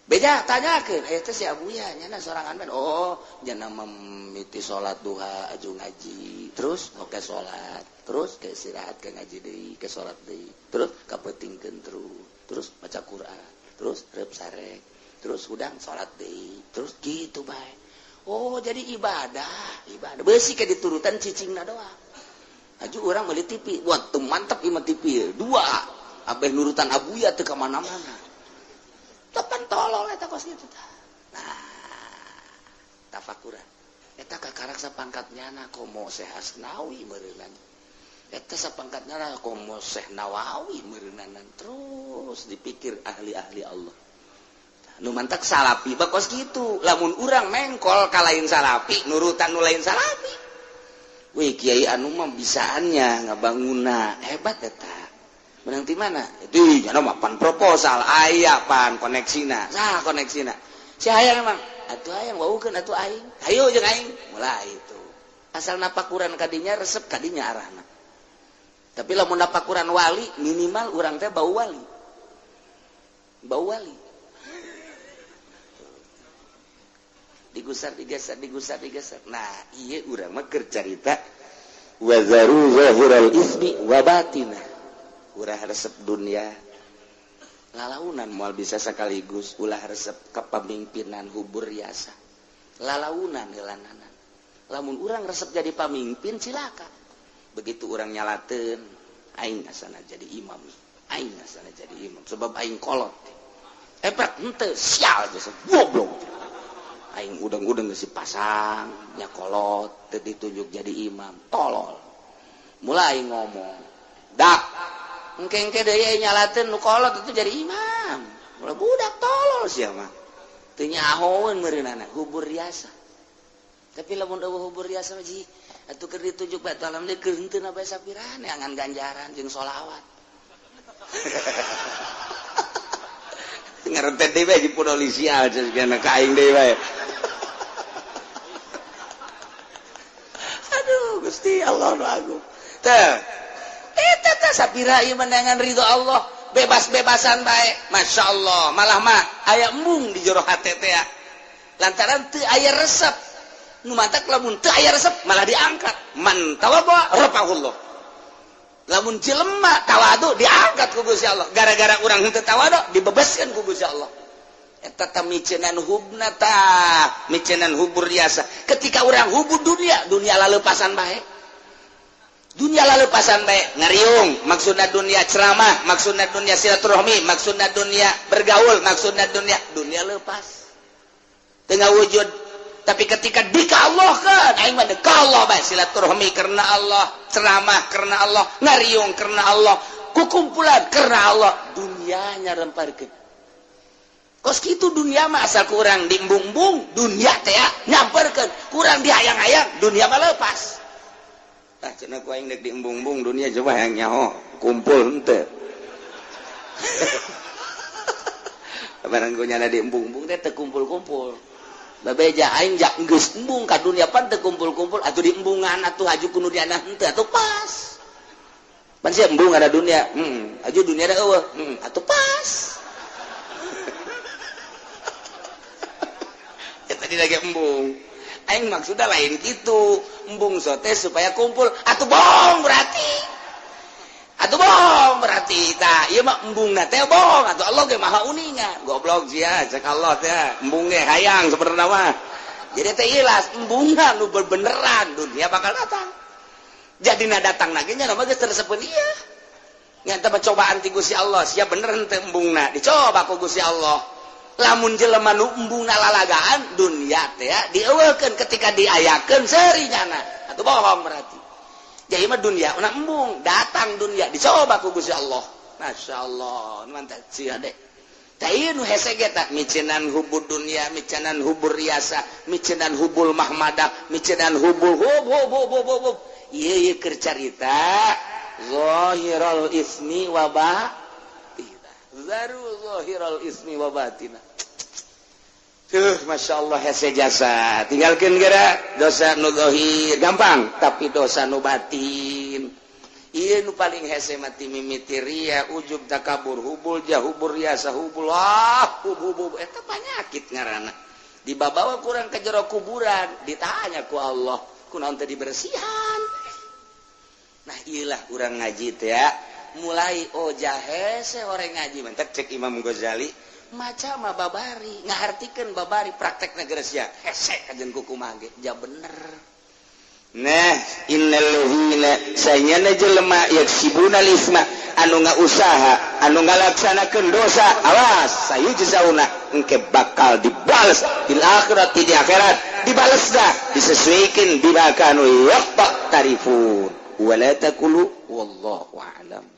Beja tanyakeun, aya teh si Abuya nyana sorangan bae. Oh, nyana mimiti salat duha aju ngaji, terus oke salat, terus ke istirahat ke ngaji deui, ke salat deui, terus kapeutingkeun terus, terus maca Quran, terus reup sarek, terus hudang salat deui, terus gitu bae. Oh, jadi ibadah, ibadah. Beusi ke diturutan cicingna doang. Aju urang meuli TV, wah teu mantep ieu mah TV. Dua, abeh nurutan Abuya teu ka mana-mana. Tepan tolol eta kos kitu tah. Nah, tafakuran. Eta kakarak sapangkat nyana komo Syekh Asnawi meureunnan. Eta sapangkat nyana komo Syekh Nawawi meureunnan. Terus dipikir ahli-ahli Allah. Nu mantak salapi bakos kitu. Lamun urang mengkol ka lain salapi, nurutan nu lain salapi. Wih, kiai anu mah bisaannya ngabanguna hebat eta. Menang ti mana? Itu nyana mah pan proposal aya pan koneksina. Sah koneksina. Si hayang emang atuh hayang waukeun atuh aing. Hayu jeung aing. Mulai itu. Asal napakuran kadinya resep kadinya arahna. Tapi lamun napakuran wali minimal urang teh bau wali. Bau wali. Digusar digeser digusar digeser. Nah, ieu urang mah keur carita wa zaru zahiral ismi wa batinah. Ulah resep dunia lalaunan moal bisa sekaligus, ulah resep kepemimpinan hubur riasa lalaunan heulananan. Lamun urang resep jadi pamimpin cilaka. Begitu urang nyalateun aing asana jadi imam, aing asana jadi imam sebab aing kolot. Epek henteu sial jasa goblok. Aing udang-udang geus dipasang nya kolot teu ditunjuk jadi imam, tolol. Mulai ngomong, dak engke-engke deui nyalateun nu kolot itu jadi imam. Mulai budak tolol sia mah. Teu nyahoeun meureunana hubur riasa. Tapi lamun eueuh hubur riasa mah ji atuh keur ditunjuk batu alam teh keur henteu bae sapirane angan ganjaran jeung sholawat. Ngarentet deui bae di polisi aja kana ka aing deui bae. Aduh Gusti Allah nu agung. Teh eta teh sapira ieu menangan ridho Allah, bebas-bebasan bae. Masya Allah, malah mah aya embung di jero hate teh lantaran teu aya resep. Nu matak lamun teu aya resep malah diangkat. Man tawadhu rafa'ahullah. Lamun jelema tawadu diangkat ku Gusti Allah. Gara-gara urang henteu tawadu dibebaskeun ku Gusti Allah. Eta teh micenan hubna tah, micenan hubur riasa. Ketika urang hubur dunia, dunia laleupasan bae. Dunia laleupasan bae, ngariung, maksudna dunia ceramah, maksudna dunia silaturahmi, maksudna dunia bergaul, maksudna dunia, dunia lepas. Tengah wujud. Tapi ketika dika Allah kan, aing mah deka Allah bae, silaturahmi karena Allah, ceramah karena Allah, ngariung karena Allah, kukumpulan karena Allah, dunianya remparkeun. Kos kitu dunia mah asal kurang diembung-embung, dunia teh nyamperkeun, kurang dihayang-hayang, dunia mah lepas. Tah cenah ku aing deuk diembung-embung dunia coba hayang nyaho, kumpul henteu. Barang ku nyana diembung-embung teh teu kumpul-kumpul. Babeja aing jak geus embung ka dunia pan teu kumpul-kumpul atuh diembungan atuh haju ku nu diana henteu atuh pas. Pan sia embung ada dunia, haju dunia da eueuh, atuh pas. Ya tadi lagi embung. Aing maksudna lain kitu, embung sote supaya kumpul atuh bohong berarti. Atuh bohong berarti tah ieu mah embungna teh bohong atuh Allah ge maha uninga. Goblok sia cek Allah teh embung ge hayang sebenarna mah. Jadi teh ilas embungna nu beneran dunia bakal datang. Jadina datang lagi nya mah geus tersepeun ieu. Nya teh cobaan ti Gusti Allah, sia bener henteu embungna dicoba ku Gusti Allah. Lamun jelema nu embungna lalagaan dunia teh dieuweukeun ketika diayakeun seuri nyana. Atuh bohong berarti. Jadi mah dunia una embung, datang dunia dicoba ku Gusti Allah. Masya Allah, mantap sia deh. Tah ieu nu hese ge tah micenan hubur dunia, micenan hubur riasa, micenan hubul mahmadah, micenan hubul hub hub hub hub hub. Ieu ieu keur carita zahiral ismi wa batina. Zaru zahiral ismi wa batina. Tuh, Masya Allah hese jasa. Tinggalkan geura dosa nu zahir gampang, tapi dosa nu batin. Ieu nu paling hese mati mimiti ria, ujub, takabur, hubul, jahubur, riasa, hubul, ah, hub hub hub. Eta panyakit ngaranna. Dibabawa kurang ke jero kuburan, ditanya ku Allah, kunaon teh dibersihan. Nah, ieulah urang ngaji teh ya. Mulai oh jahese orang ngaji, mantak cek Imam Ghazali. Maca mah babari ngahartikeun babari praktek negara sia hese kajen kuku mage ja bener. Nah innal ladzina sanyana jelema yaksibuna lisma anu ngausaha anu ngalaksanakeun dosa awas sayujzauna engke bakal dibales bil akhirati di akhirat dibales dah disesuaikan bima kanu yaqtarifun wala taqulu wallahu a'lam.